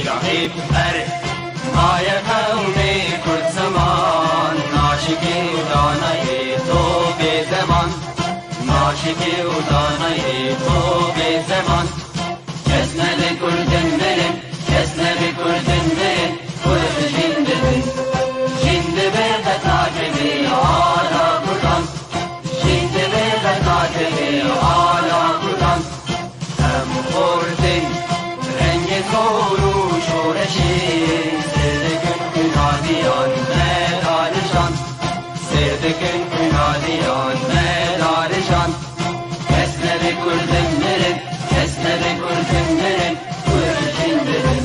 شگاهی آیا قومی کرد زمان عاشقی و دانای تو به زمان عاشقی و دانای تو به زمان کس نبی کردن مرن کس نبی کردن مرن کرد جنده بن جنده به قطع کبی آلا کردان جنده به قطع کبی آلا کردان هم خوردن رنگ زور و شورشی سردکن کنادیان مدارشان سردکن کنادیان مدارشان کس نبی کردن مرن کس نبی کردن مرن کرد جنده بن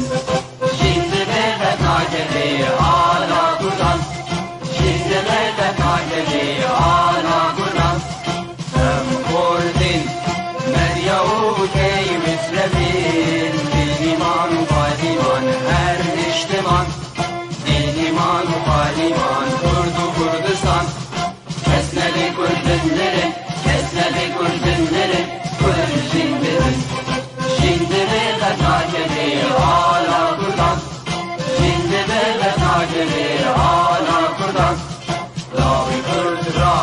جنده به قطع کبی آلا کردان جنده به قطع کبی آلا کردان هم خوردن مریا و کی متربین دین ایمان و پالیمان هر نشتمان دین ایمان و پالیمان کرد و کردستان کس نبی کردن مرن کس نبی کردن مرن کرد جنده بن جنده به قطع کبی آلا کردان جنده به قطع کبی آلا کردان لاوی کرد را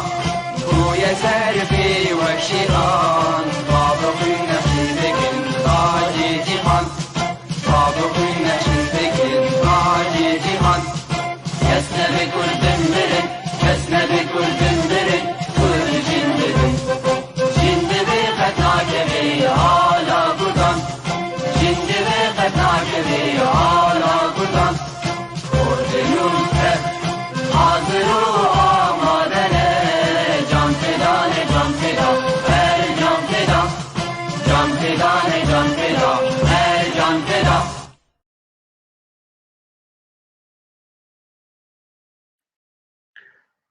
بوی سرفی و شیران باب نشین بکن تاج جیهان باب نشین بکن تاج جیهان کس نبی کردن مرن کس نبی کردن مرن کرد جنده بن جنده به قطع کبی آلا کردان جنده به قطع کبی آلا کردان کردیون هر حاضر و آماده جان فدان جان فدا هر جان فدا جان فدان جان فدا هر جان فدا.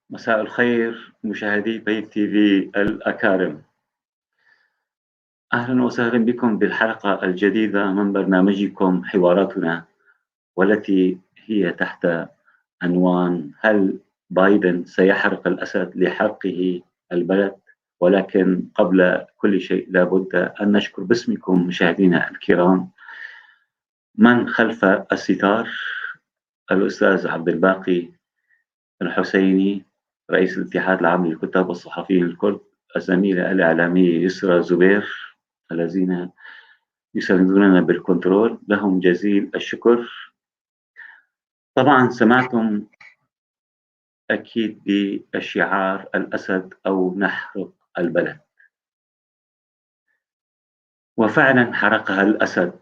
مساء الخير مشاهدي بيت تي في الأكارم، أهلا وسهلا بكم بالحلقة الجديدة من برنامجكم حواراتنا، والتي هي تحت عنوان هل بايدن سيحرق الأسد لحرقه البلد؟ ولكن قبل كل شيء لابد أن نشكر باسمكم مشاهدينا الكرام من خلف الستار، الأستاذ عبد الباقي الحسيني رئيس الاتحاد العام للكتاب والصحفيين الكرد، الزميلة الإعلامية يسرى زبير الذين يساندوننا بالكنترول، لهم جزيل الشكر. طبعا سمعتم أكيد بالشعار الأسد أو نحرق البلد، وفعلا حرقها الأسد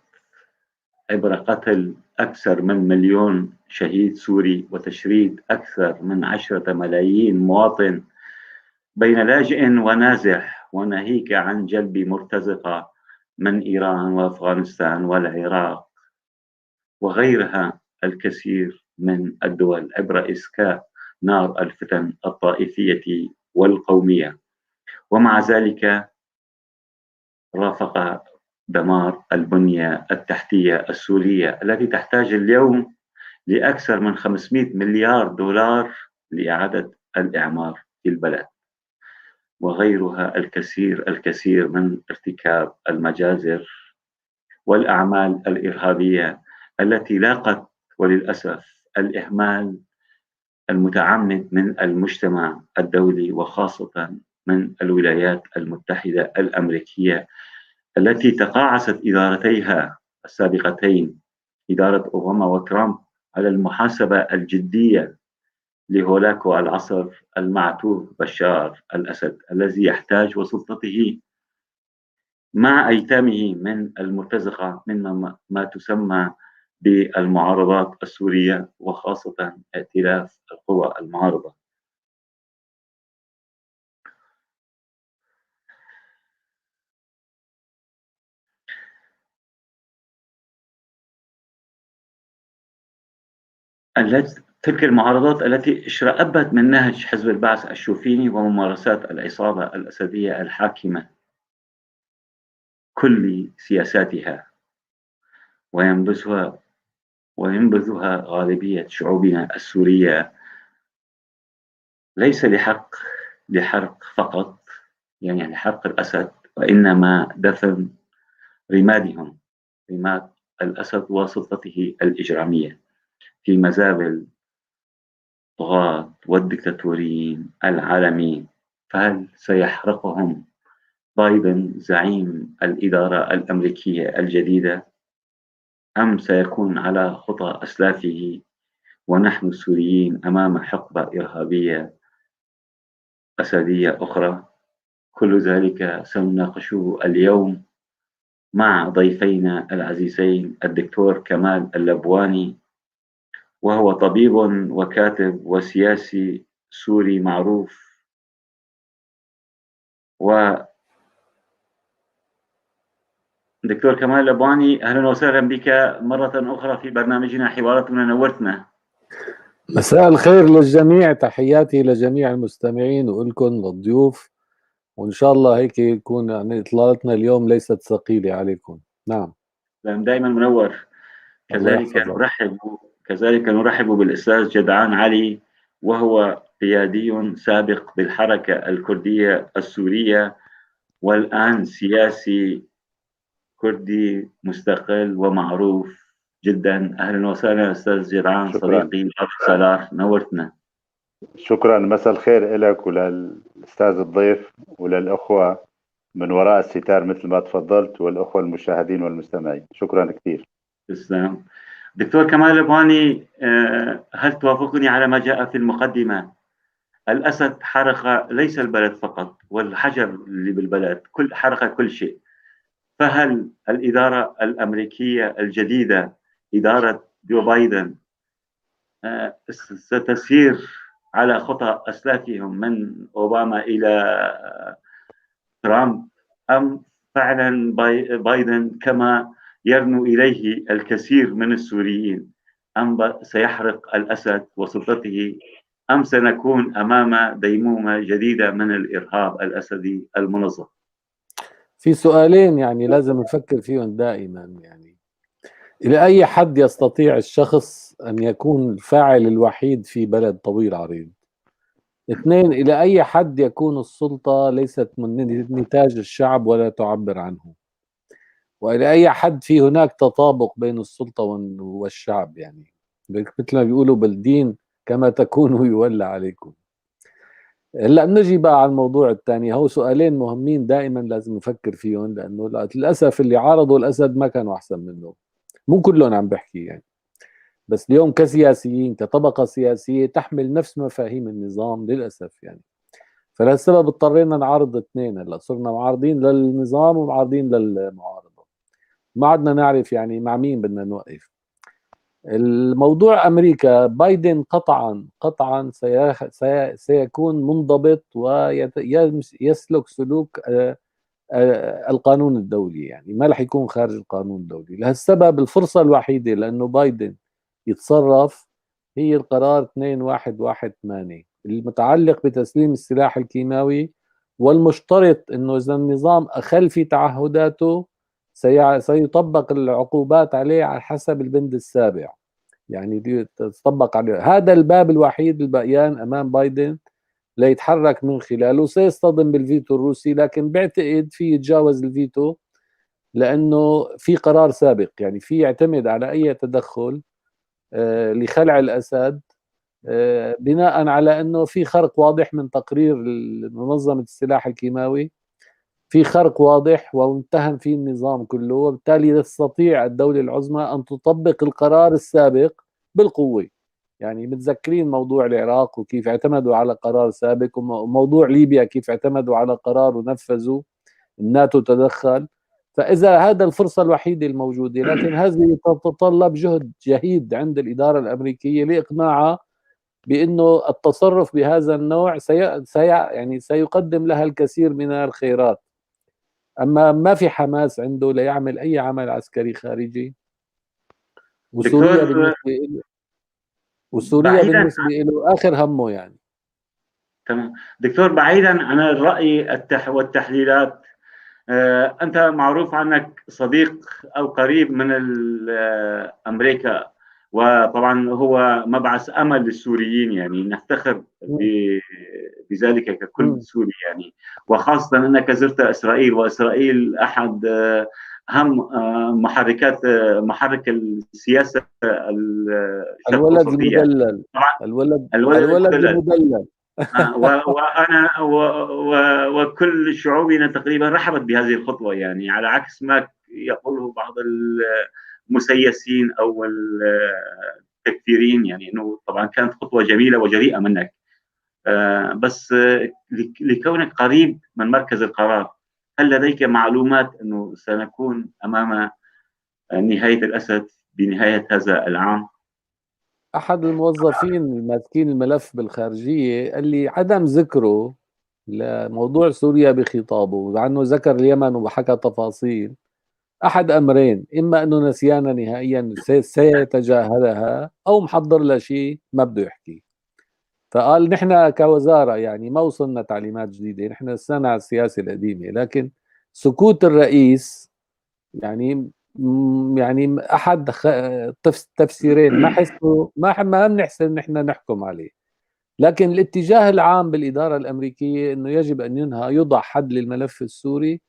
عبر قتل أكثر من 1,000,000 شهيد سوري وتشريد أكثر من 10 ملايين مواطن بين لاجئ ونازح، وناهيك عن جلب مرتزقة من إيران وأفغانستان والعراق وغيرها الكثير من الدول عبر إسكاء نار الفتن الطائفية والقومية. ومع ذلك رافق دمار البنية التحتية السورية التي تحتاج اليوم لأكثر من 500 مليار دولار لإعادة الإعمار في البلد، وغيرها الكثير الكثير من ارتكاب المجازر والأعمال الإرهابية التي لاقت وللأسف الإهمال المتعمد من المجتمع الدولي، وخاصة من الولايات المتحدة الأمريكية التي تقاعست إدارتيها السابقتين، إدارة أوباما وترامب، على المحاسبة الجدية لهولاكو العصر المعتوه بشار الأسد الذي يحتاج وسلطته مع أيتامه من المرتزقة مما ما تسمى بالمعارضات السورية، وخاصة ائتلاف القوى المعارضة. تلك المعارضات التي اشرأبت من نهج حزب البعث الشوفيني وممارسات العصابة الأسدية الحاكمة كل سياساتها، وينبذها غالبية شعوبنا السورية، ليس لحرق فقط، يعني لحرق الأسد، وإنما دفن رمادهم، رماد الأسد وسلطته الإجرامية في مزابل الطغاة والدكتاتوريين العالميين؟ فهل سيحرقهم بايدن زعيم الإدارة الأمريكية الجديدة، أم سيكون على خطى أسلافه ونحن السوريين أمام حقبة إرهابية أسدية أخرى؟ كل ذلك سنناقشه اليوم مع ضيفينا العزيزين الدكتور كمال اللبواني، وهو طبيب وكاتب وسياسي سوري معروف، و دكتور كمال اللبواني، أهلا وسهلا بك مرة أخرى في برنامجنا حواراتنا، نورتنا. مساء الخير للجميع، تحياتي لجميع المستمعين وإلكم للضيوف، وإن شاء الله هيك يكون يعني إطلالتنا اليوم ليست ثقيلة عليكم. نعم، دائما منور. كذلك نرحب بالأستاذ جدعان علي، وهو قيادي سابق بالحركة الكردية السورية، والآن سياسي كردي مستقل ومعروف جدا. أهلا وسهلا أستاذ جدعان، صديقي سالار، نورتنا. شكرا، مساء الخير لك وللأستاذ الضيف وللأخوة من وراء الستار مثل ما تفضلت، والأخوة المشاهدين والمستمعين. شكرا كثير. تسلم. دكتور كمال اللبواني، هل توافقني على ما جاء في المقدمة؟ الأسد حرق ليس البلد فقط والحجر اللي بالبلد، كل حرق كل شيء. فهل الإدارة الأمريكية الجديدة، إدارة جو بايدن، ستسير على خطى أسلافهم من أوباما إلى ترامب، أم فعلا بايدن كما يرنو إليه الكثير من السوريين، أم سيحرق الأسد وسلطته، أم سنكون أمام ديمومة جديدة من الإرهاب الأسدي المنظم؟ في سؤالين يعني لازم نفكر فيهم دائما، يعني إلى أي حد يستطيع الشخص أن يكون الفاعل الوحيد في بلد طويل عريض؟ اثنين، إلى أي حد يكون السلطة ليست من نتاج الشعب ولا تعبر عنه؟ وإلى أي حد في هناك تطابق بين السلطة والشعب؟ يعني مثل ما بيقولوا بالدين، كما تكونوا يولى عليكم. هلا بنجي بقى على الموضوع الثاني، هو سؤالين مهمين دائما لازم نفكر فيهم، لانه للاسف اللي عارضوا الاسد ما كانوا احسن منه، مو كلهم عم بحكي يعني، بس اليوم كسياسيين كطبقه سياسية تحمل نفس مفاهيم النظام للاسف يعني. فلهالسبب اضطرينا نعارض اثنين، هلا صرنا معارضين للنظام ومعارضين للمعارضه، ما عدنا نعرف يعني مع مين بدنا نوقف. الموضوع امريكا، بايدن قطعا قطعا سيكون منضبط ويسلك سلوك القانون الدولي، يعني ما رح يكون خارج القانون الدولي. لهالسبب الفرصة الوحيدة لانه بايدن يتصرف هي القرار 2118 المتعلق بتسليم السلاح الكيماوي، والمشترط انه اذا النظام اخل في تعهداته سيطبق العقوبات عليه على حسب البند السابع، يعني تطبق عليه. هذا الباب الوحيد البقيان امام بايدن ليتحرك من خلاله. سيصطدم بالفيتو الروسي، لكن بعتقد في يتجاوز الفيتو لانه في قرار سابق، يعني في يعتمد على اي تدخل لخلع الاسد بناء على انه في خرق واضح من تقرير منظمة السلاح الكيماوي، في خرق واضح وانتهم فيه النظام كله، وبالتالي تستطيع الدولة العظمى أن تطبق القرار السابق بالقوة. يعني متذكرين موضوع العراق وكيف اعتمدوا على قرار سابق، وموضوع ليبيا كيف اعتمدوا على قرار ونفذوا، الناتو تدخل. فإذا هذا الفرصة الوحيدة الموجودة، لكن هذه تتطلب جهد جهيد عند الإدارة الأمريكية لإقناعها بأنه التصرف بهذا النوع يعني سيقدم لها الكثير من الخيرات. أما ما في حماس عنده ليعمل أي عمل عسكري خارجي. وسوريا بالنسبة له، وسوريا بالنسبة له آخر همه يعني. تمام دكتور، بعيدا عن الرأي والتحليلات، أنت معروف عنك صديق أو قريب من أمريكا، وطبعا هو مبعث أمل للسوريين، يعني نفتخر بذلك ككل سوري يعني، وخاصة أنك زرت إسرائيل، وإسرائيل أحد اهم محركات محرك السياسة الولد المدلل. الولد المدلل. وانا وكل شعوبنا تقريبا رحبت بهذه الخطوة، يعني على عكس ما يقوله بعض المسيسين او التكفيرين، يعني انه طبعا كانت خطوة جميلة وجريئه منك، بس لكونك قريب من مركز القرار، هل لديك معلومات انه سنكون امام نهاية الاسد بنهاية هذا العام؟ احد الموظفين الماسكين الملف بالخارجيه قال لي عدم ذكره لموضوع سوريا بخطابه، مع انه ذكر اليمن وحكى تفاصيل، احد امرين: اما انه نسيانا نهائيا سيتجاهلها، او محضر لها شيء ما بده يحكي. فقال نحن كوزارة يعني ما وصلنا تعليمات جديدة، نحن السنة على السياسة القديمة، لكن سكوت الرئيس يعني احد تفسيرين، ما حسوا ما بنحسن نحن نحكم عليه، لكن الاتجاه العام بالادارة الامريكية انه يجب ان ينهى، يضع حد للملف السوري.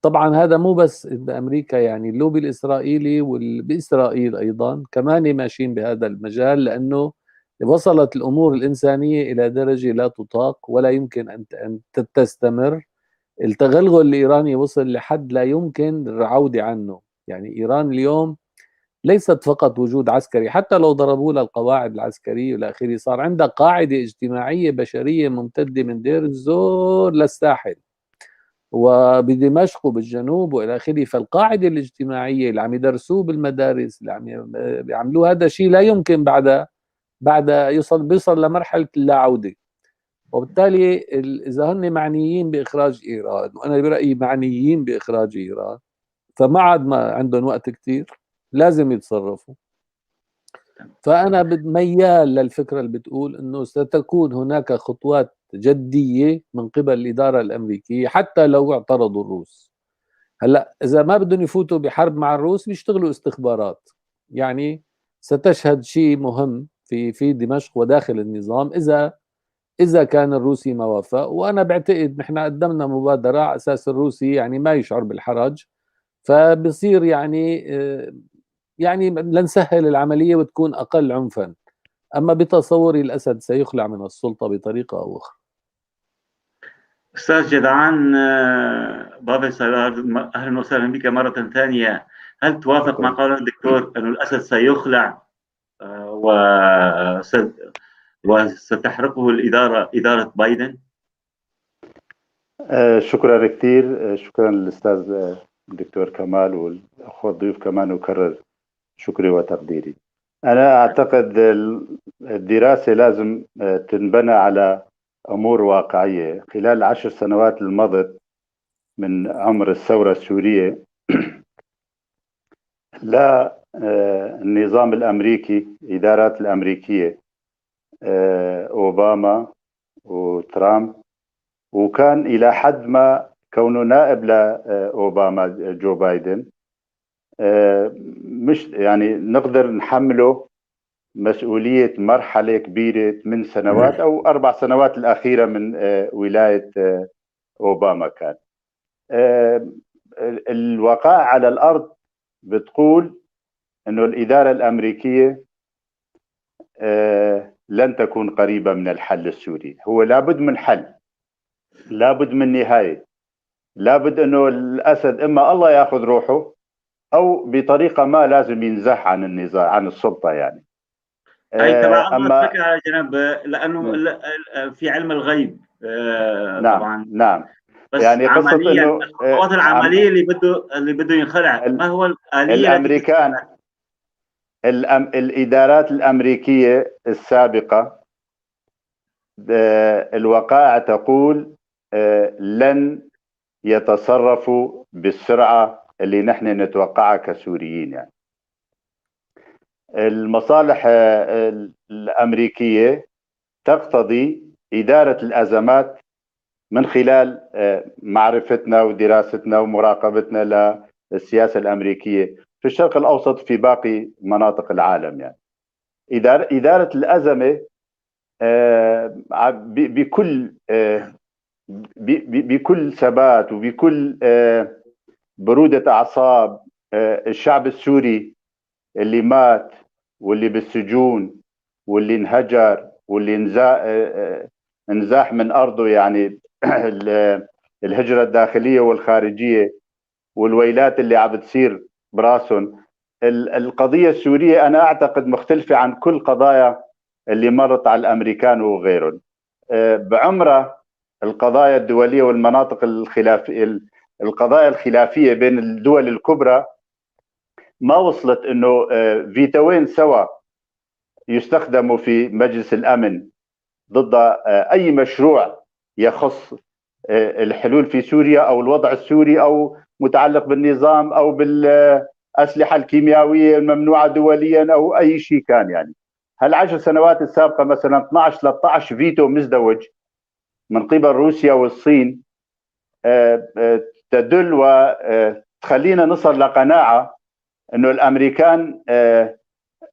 طبعا هذا مو بس بامريكا، يعني اللوبي الاسرائيلي وباسرائيل ايضا كمان ماشيين بهذا المجال، لانه وصلت الامور الانسانية الى درجه لا تطاق ولا يمكن ان تستمر. التغلغل الايراني وصل لحد لا يمكن العودة عنه. يعني ايران اليوم ليست فقط وجود عسكري، حتى لو ضربوا لها القواعد العسكرية والى اخره، صار عندها قاعدة اجتماعية بشرية ممتدة من دير الزور للساحل وبدمشق وبالجنوب والى اخره. فالقاعدة الاجتماعية اللي عم يدرسوه بالمدارس، اللي عم يعملوه، هذا شيء لا يمكن بعد بيصل لمرحلة اللاعوده. وبالتالي اذا هن معنيين باخراج ايران، وانا برايي معنيين باخراج ايران، فما عاد ما عندهم وقت كثير، لازم يتصرفوا. فانا ميال للفكرة اللي بتقول انه ستكون هناك خطوات جدية من قبل الادارة الامريكية حتى لو اعترضوا الروس. هلا اذا ما بدهم يفوتوا بحرب مع الروس بيشتغلوا استخبارات، يعني ستشهد شيء مهم في دمشق وداخل النظام اذا كان الروسي ما وافق. وانا بعتقد نحن قدمنا مبادرة على اساس الروسي يعني ما يشعر بالحرج، فبصير يعني لنسهل العملية وتكون اقل عنفا. اما بتصوري الاسد سيخلع من السلطة بطريقة او اخرى. استاذ جدعان بابل سالار، اهلا وسهلا بك مرة ثانية. هل توافق ما قاله الدكتور أن الاسد سيخلع وستحرقه الادارة، ادارة بايدن؟ شكرا كثير، شكرا للاستاذ الدكتور كمال والاخوة الضيوف كمان، اكرر شكري وتقديري. انا اعتقد الدراسة لازم تنبنى على امور واقعية. خلال 10 سنوات المضت من عمر الثورة السورية، لا النظام الامريكي، الادارات الامريكية، اوباما وترامب، وكان الى حد ما كونه نائب لاوباما جو بايدن، مش يعني نقدر نحمله مسؤولية مرحلة كبيرة 8 سنوات أو 4 سنوات الأخيرة من ولاية أوباما. كان الوقائع على الأرض بتقول أنه الإدارة الأمريكية لن تكون قريبة من الحل السوري. هو لابد من حل، لابد من نهاية، لابد أنه الأسد إما الله يأخذ روحه أو بطريقة ما لازم ينزح عن النظام، عن السلطة يعني. أي تبع أما فكرة جناب، لأنه في علم الغيب. نعم طبعا. نعم، بس يعني قصة إنه الخطوات العملية اللي بده ينخلع، ما هو الآلية؟ الأمريكان الإدارات الأمريكية السابقة الوقائع تقول لن يتصرفوا بالسرعة اللي نحن نتوقعها كسوريين. يعني المصالح الأمريكية تقتضي إدارة الأزمات من خلال معرفتنا ودراستنا ومراقبتنا للسياسة الأمريكية في الشرق الأوسط، في باقي مناطق العالم. يعني إدارة الأزمة بكل ثبات وبكل برودة اعصاب. الشعب السوري اللي مات واللي بالسجون واللي انهجر واللي انزاح من ارضه، يعني الهجرة الداخلية والخارجية والويلات اللي عم بتصير براسهم. القضية السورية انا اعتقد مختلفة عن كل قضايا اللي مرت على الامريكان وغيرهم. بعمرها القضايا الدولية والمناطق الخلافية، القضايا الخلافية بين الدول الكبرى ما وصلت انه فيتوين سوا يستخدموا في مجلس الامن ضد اي مشروع يخص الحلول في سوريا او الوضع السوري او متعلق بالنظام او بالاسلحة الكيميائية الممنوعه دوليا او اي شيء كان. يعني هالعشر سنوات السابقة مثلا 12 13 فيتو مزدوج من قبل روسيا والصين تدل وتخلينا نصل لقناعة انه الامريكان،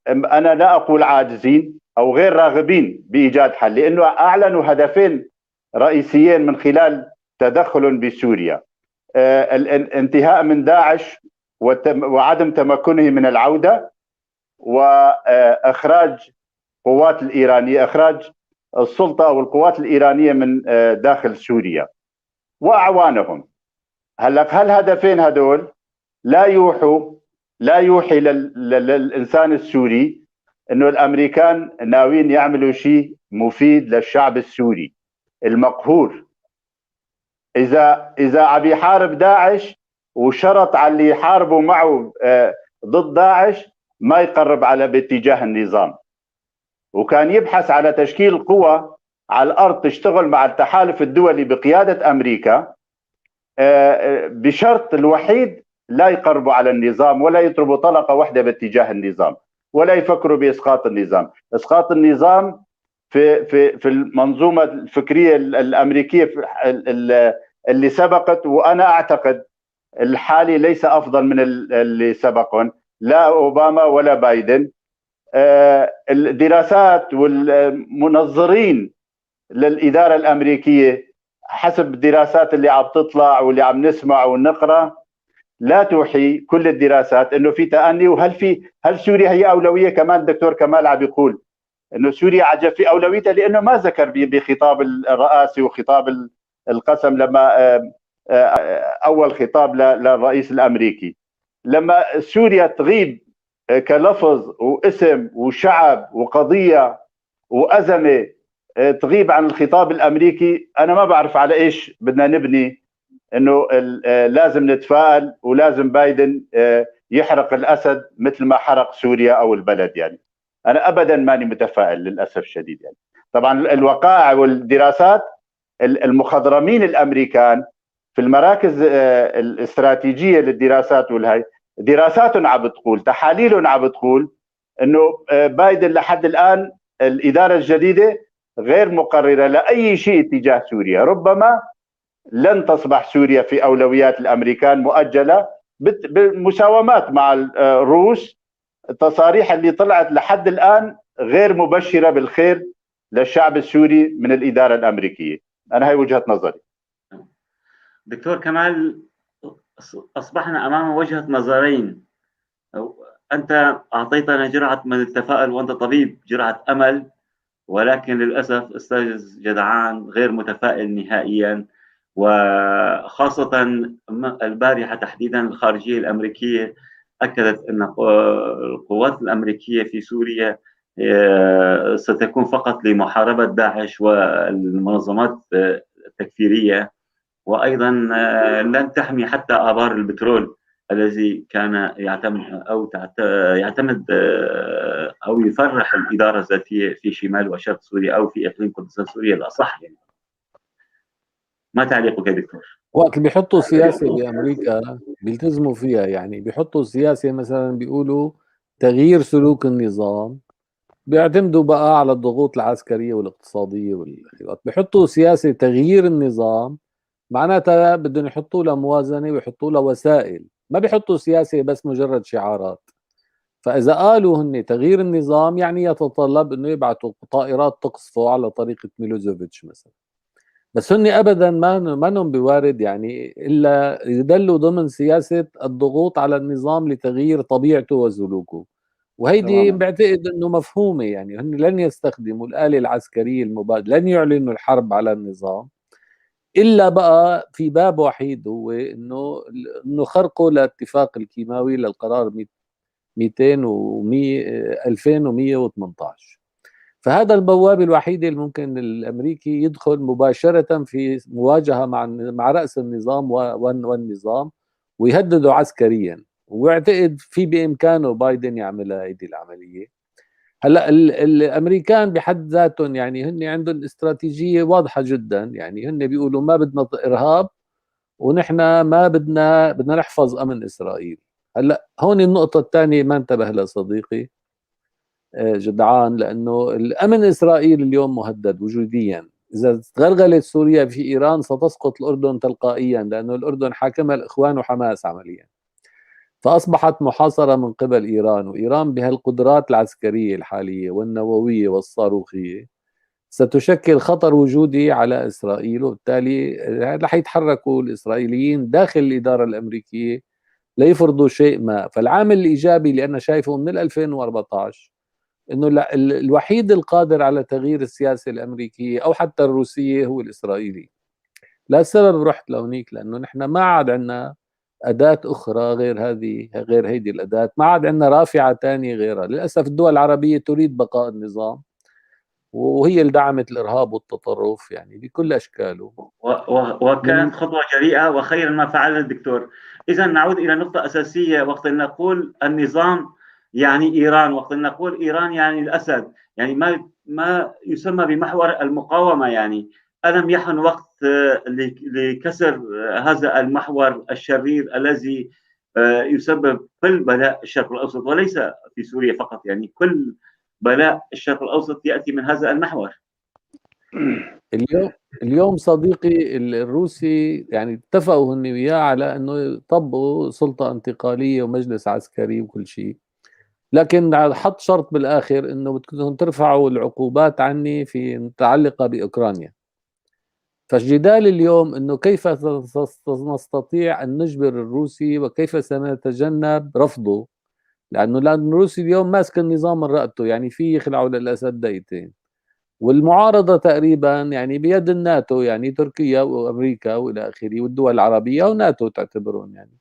انا لا اقول عاجزين او غير راغبين بايجاد حل، لانه اعلنوا هدفين رئيسيين من خلال تدخل بسوريا: الانتهاء من داعش وعدم تمكنه من العودة، واخراج قوات الايرانية، اخراج السلطة او القوات الايرانية من داخل سوريا واعوانهم. هلا هالهدفين هدول لا يوحي للانسان السوري انه الامريكان ناويين يعملوا شيء مفيد للشعب السوري المقهور. اذا عم يحارب داعش وشرط على اللي يحاربوا معه ضد داعش ما يقرب على باتجاه النظام، وكان يبحث على تشكيل قوى على الارض تشتغل مع التحالف الدولي بقيادة امريكا، بشرط الوحيد لا يقربوا على النظام ولا يضربوا طلقه واحدة باتجاه النظام ولا يفكروا باسقاط النظام. اسقاط النظام في المنظومة الفكرية الامريكية اللي سبقت، وانا اعتقد الحالي ليس افضل من اللي سبقهم، لا اوباما ولا بايدن. الدراسات والمنظرين للادارة الامريكية حسب الدراسات اللي عم تطلع واللي عم نسمع ونقرا لا توحي كل الدراسات انه في تأني. وهل هل سوريا هي اولوية؟ كمان الدكتور كمال عم بيقول انه سوريا عجب في اولويتها، لانه ما ذكر بخطاب الرئاسي وخطاب القسم لما اول خطاب للرئيس الامريكي. لما سوريا تغيب كلفظ واسم وشعب وقضية وازمة تغيب عن الخطاب الامريكي، انا ما بعرف على ايش بدنا نبني انه لازم نتفائل ولازم بايدن يحرق الاسد مثل ما حرق سوريا او البلد. يعني انا ابدا ماني متفائل للاسف الشديد. يعني طبعا الوقائع والدراسات، المخضرمين الامريكان في المراكز الاستراتيجية للدراسات والهي دراسات عم بتقول، تحاليل عم بتقول انه بايدن لحد الان الادارة الجديدة غير مقررة لاي شيء تجاه سوريا. ربما لن تصبح سوريا في اولويات الامريكان، مؤجلة بالمساومات مع الروس. التصاريح اللي طلعت لحد الان غير مبشرة بالخير للشعب السوري من الادارة الامريكية. انا هي وجهه نظري. دكتور كمال، اصبحنا امام وجهه نظرين. انت اعطيتنا جرعة من التفاؤل وانت طبيب، جرعة امل، ولكن للاسف استاذ جدعان غير متفائل نهائيا، وخاصة البارحة تحديدا الخارجية الامريكية اكدت ان القوات الامريكية في سوريا ستكون فقط لمحاربة داعش والمنظمات التكفيريه، وايضا لن تحمي حتى ابار البترول الذي كان يعتمد او يعتمد او يفرح الادارة الذاتية في شمال وشرق سوريا او في اقليم كردستان سوريا الاصح. يعني ما تعليقك يا دكتور؟ وقت اللي بيحطوا سياسة بامريكا بيلتزموا فيها، يعني بيحطوا سياسة مثلا بيقولوا تغيير سلوك النظام، بيعتمدوا بقى على الضغوط العسكرية والاقتصادية والخيارات. بيحطوا سياسة تغيير النظام معناتها بدهم يحطوا لها موازنه ويحطوا لها وسائل، ما بيحطوا سياسة بس مجرد شعارات. فاذا قالوا هن تغيير النظام يعني يتطلب انه يبعثوا طائرات تقصفه على طريقه ميلوزوفيتش مثلا. بس هن ابدا ما نهم بوارد يعني الا يدلوا ضمن سياسة الضغوط على النظام لتغيير طبيعته وسلوكه، وهيدي بعتقد انه مفهومه. يعني هن لن يستخدموا الاله العسكرية المبادرة، لن يعلنوا الحرب على النظام الا بقى في باب وحيد، هو انه خرقوا لاتفاق الكيماوي للقرار 200 و 2118. فهذا البوابة الوحيدة اللي ممكن الامريكي يدخل مباشرة في مواجهة مع راس النظام والنظام ويهدده عسكريا، واعتقد في بامكانه بايدن يعملها هيدي العملية. هلا الامريكان بحد ذاتهم يعني هن عندهم استراتيجية واضحة جدا، يعني هن بيقولوا ما بدنا ارهاب ونحن ما بدنا نحفظ امن اسرائيل. هلا هون النقطة الثانية ما انتبه لها صديقي جدعان، لانه الامن اسرائيل اليوم مهدد وجوديا. اذا تغلغلت سوريا في ايران ستسقط الاردن تلقائيا، لانه الاردن حاكمها الاخوان وحماس عمليا، فاصبحت محاصرة من قبل ايران، وايران بهالقدرات العسكرية الحالية والنوويه والصاروخيه ستشكل خطر وجودي على اسرائيل، وبالتالي رح يتحركوا الاسرائيليين داخل الادارة الامريكية ليفرضوا شيء ما. فالعامل الايجابي اللي انا شايفه من 2014 انه الوحيد القادر على تغيير السياسة الامريكية او حتى الروسية هو الاسرائيلي. لا سبب رحت لهونيك، لانه نحن ما عاد عندنا أداة أخرى غير هذه، غير هيدي الأداة، ما عاد عندنا رافعة ثانية غيرها. للأسف الدول العربية تريد بقاء النظام، وهي اللي دعمت الإرهاب والتطرف يعني بكل أشكاله، وكانت خطوة جريئة وخير ما فعل الدكتور. إذا نعود إلى نقطة أساسية، وقت نقول النظام يعني إيران، وقت نقول إيران يعني الأسد، يعني ما يسمى بمحور المقاومة، يعني ألم يحن وقت لكسر هذا المحور الشرير الذي يسبب كل بلاء الشرق الأوسط، وليس في سوريا فقط، يعني كل بلاء الشرق الأوسط يأتي من هذا المحور. اليوم صديقي الروسي يعني اتفقوا هن وياه على أنه يطبقوا سلطة انتقالية ومجلس عسكري وكل شيء، لكن حط شرط بالآخر أنه بدكم ترفعوا العقوبات عني في متعلقة بأوكرانيا. فالجدال اليوم انه كيف نستطيع ان نجبر الروسي وكيف سنتجنب رفضه، لانه الروسي اليوم ماسك النظام من رقبته، يعني في يخلعوا للاسد دقيقتين، والمعارضة تقريبا يعني بيد الناتو، يعني تركيا وامريكا والى اخره والدول العربية وناتو تعتبرهم يعني،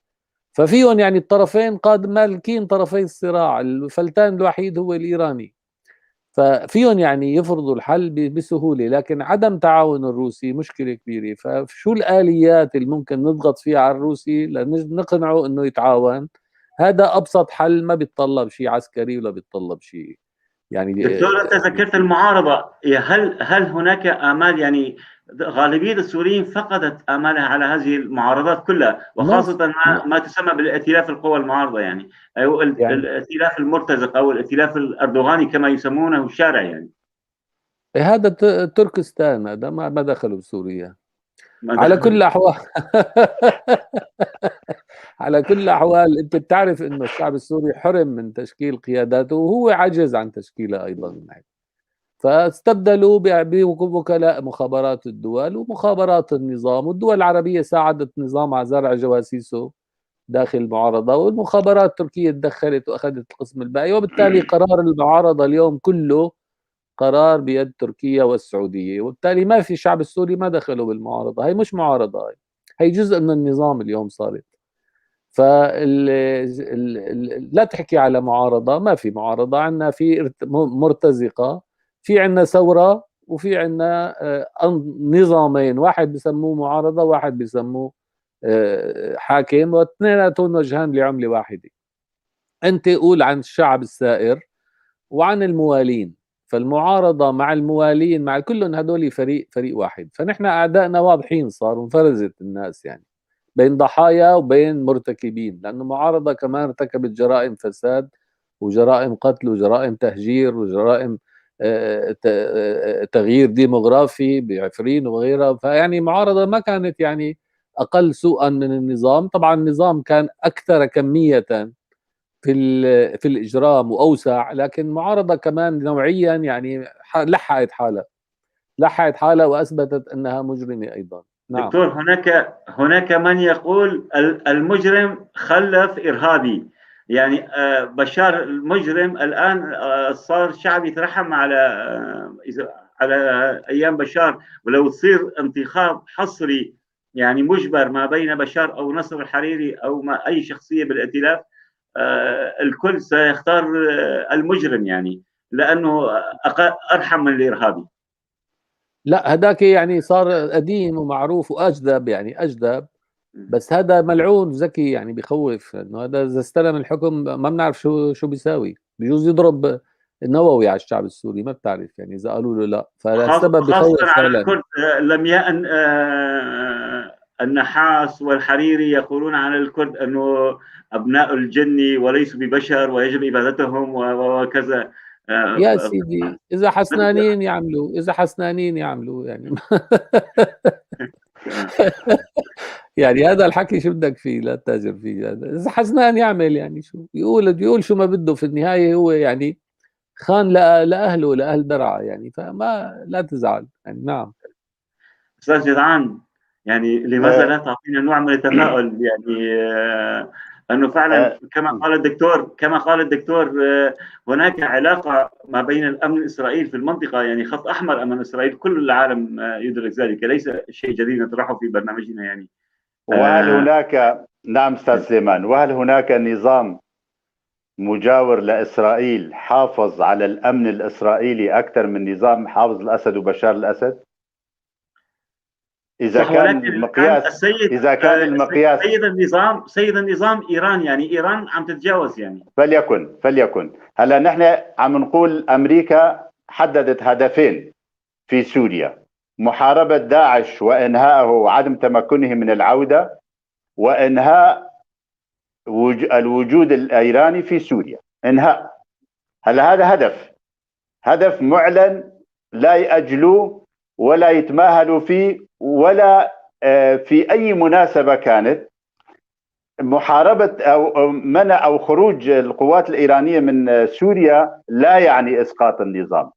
ففيهم يعني الطرفين قاد مالكين طرفي الصراع، الفلتان الوحيد هو الايراني، ففيهم يعني يفرضوا الحل بسهولة، لكن عدم تعاون الروسي مشكلة كبيرة. فشو الآليات اللي ممكن نضغط فيها على الروسي لنقنعه انه يتعاون؟ هذا أبسط حل، ما بيتطلب شيء عسكري ولا بيتطلب شيء يعني. دكتور أنت ذكرت المعارضة، هل هناك آمال؟ يعني غالبية السوريين فقدت آمالها على هذه المعارضات كلها، وخاصة ما تسمى بالائتلاف القوى المعارضة، يعني أو يعني الائتلاف المرتزق أو الائتلاف الأردوغاني كما يسمونه الشارع. يعني هذا تركستان، هذا ما دخلوا بسوريا على كل الأحوال. على كل الأحوال أنت بتعرف إنه الشعب السوري حرم من تشكيل قياداته، وهو عجز عن تشكيلها أيضا، فاستبدلوا بوكلاء مخابرات الدول ومخابرات النظام، والدول العربية ساعدت النظام على زرع جواسيسه داخل المعارضة، والمخابرات التركية تدخلت وأخذت القسم الباقي، وبالتالي قرار المعارضة اليوم كله قرار بيد تركيا والسعودية، وبالتالي ما في الشعب السوري ما دخلوا بالمعارضة. هي مش معارضة، هي جزء من النظام اليوم صارت. لا تحكي على معارضة، ما في معارضة عندنا، في مرتزقة، في عندنا ثورة، وفي عندنا نظامين، واحد بسموه معارضة واحد بسموه حاكم، واثنيناتهم وجهان لعملة واحدة. أنت قول عن الشعب السائر وعن الموالين، فالمعارضة مع الموالين مع كلهم هدول فريق واحد. فنحن أعدائنا واضحين صاروا، انفرزت الناس يعني بين ضحايا وبين مرتكبين، لأنه معارضة كمان ارتكبت جرائم فساد وجرائم قتل وجرائم تهجير وجرائم تغيير ديموغرافي بعفرين وغيرها. فيعني معارضة ما كانت يعني أقل سوءا من النظام. طبعا النظام كان أكثر كمية في الإجرام وأوسع، لكن معارضة كمان نوعيا يعني لحقت حالها. لحقت حالها وأثبتت أنها مجرمة أيضا. نعم دكتور، هناك من يقول المجرم خلف إرهابي، يعني بشار المجرم الآن صار الشعب يترحم على أيام بشار، ولو تصير انتخاب حصري يعني مجبر ما بين بشار أو نصر الحريري أو ما أي شخصية بالائتلاف، الكل سيختار المجرم، يعني لأنه أرحم من الإرهابي. لا هداك يعني صار قديم ومعروف وأجدب، يعني أجدب، بس هذا ملعون ذكي، يعني بخوف إنه هذا إذا استلم الحكم ما بنعرف شو بيساوي، بجوز يضرب النووي على الشعب السوري، ما بتعرف يعني إذا قالوا له لا، فالسبب بخوف فعلا. لم يأن النحاس والحريري يقولون عن الكرد أنه أبناء الجن وليسوا ببشر ويجب إبادتهم وكذا. يا سيدي إذا حسنانين يعملوا، إذا حسنانين يعملوا يعني يعني هذا الحكي شو بدك فيه، لا تتاجر فيه. إذا حسنان يعمل يعني شو يقول شو ما بده، في النهاية هو يعني خان لأهله، لأهل درعا يعني، فما لا تزعل يعني. نعم أستاذ جدعان، يعني لماذا لا تعطينا نوع من التفاؤل؟ يعني أنه فعلا كما قال الدكتور هناك علاقة ما بين الأمن الإسرائيلي في المنطقة، يعني خط أحمر أمام إسرائيل، كل العالم يدرك ذلك، ليس شيء جديد نطرحه في برنامجنا يعني. وهل هناك، نعم أستاذ سليمان، وهل هناك نظام مجاور لإسرائيل حافظ على الأمن الإسرائيلي أكثر من نظام حافظ الأسد وبشار الأسد؟ إذا كان المقياس، إذا كان المقياس سيد النظام إيران، يعني إيران عم تتجاوز يعني. فليكن هلا نحن عم نقول أمريكا حددت هدفين في سوريا: محاربة داعش وإنهائه وعدم تمكنه من العودة، وإنهاء الوجود الإيراني في سوريا. إنهاء. هلا هذا هدف معلن لا يأجلوه ولا يتماهلوا فيه ولا في أي مناسبة كانت. محاربة أو منع أو خروج القوات الإيرانية من سوريا لا يعني إسقاط النظام.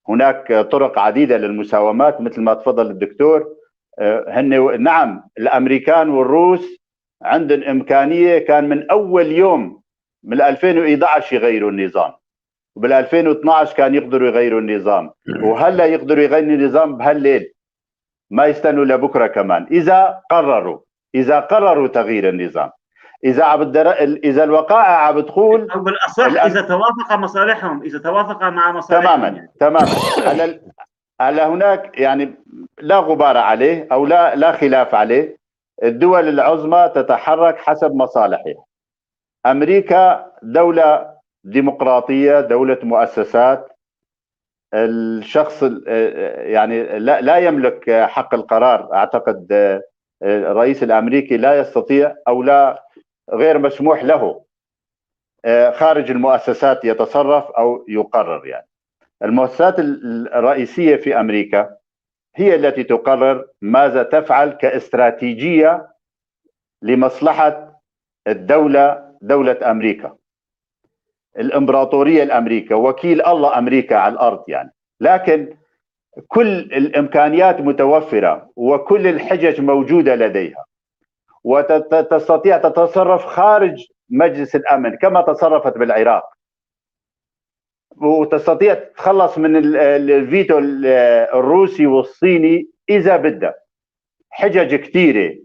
هناك طرق عديدة للمساومات مثل ما تفضل الدكتور. نعم الأمريكان والروس عندهم إمكانية، كان من أول يوم من 2011 يغيروا النظام، وبال 2012 كان يقدروا يغيروا النظام، وهلا يقدروا يغيروا النظام بهالليل، ما يستنوا لبكرة كمان. اذا قرروا تغيير النظام، اذا الوقائع عم بتقول، او بالاصح اذا توافق مصالحهم، اذا توافق مع مصالحهم. تماما يعني. تماما. هلا هناك يعني لا غبار عليه او لا خلاف عليه، الدول العظمى تتحرك حسب مصالحها. امريكا دولة ديمقراطية، دولة مؤسسات، الشخص يعني لا يملك حق القرار. اعتقد الرئيس الامريكي لا يستطيع او لا، غير مسموح له خارج المؤسسات يتصرف او يقرر. يعني المؤسسات الرئيسية في امريكا هي التي تقرر ماذا تفعل كاستراتيجيه لمصلحة الدولة، دولة امريكا، الامبراطورية الامريكية، وكيل الله امريكا على الارض يعني. لكن كل الامكانيات متوفرة وكل الحجج موجودة لديها، وتستطيع تتصرف خارج مجلس الامن كما تصرفت بالعراق، وتستطيع تتخلص من الفيتو الروسي والصيني اذا بدها. حجج كثيرة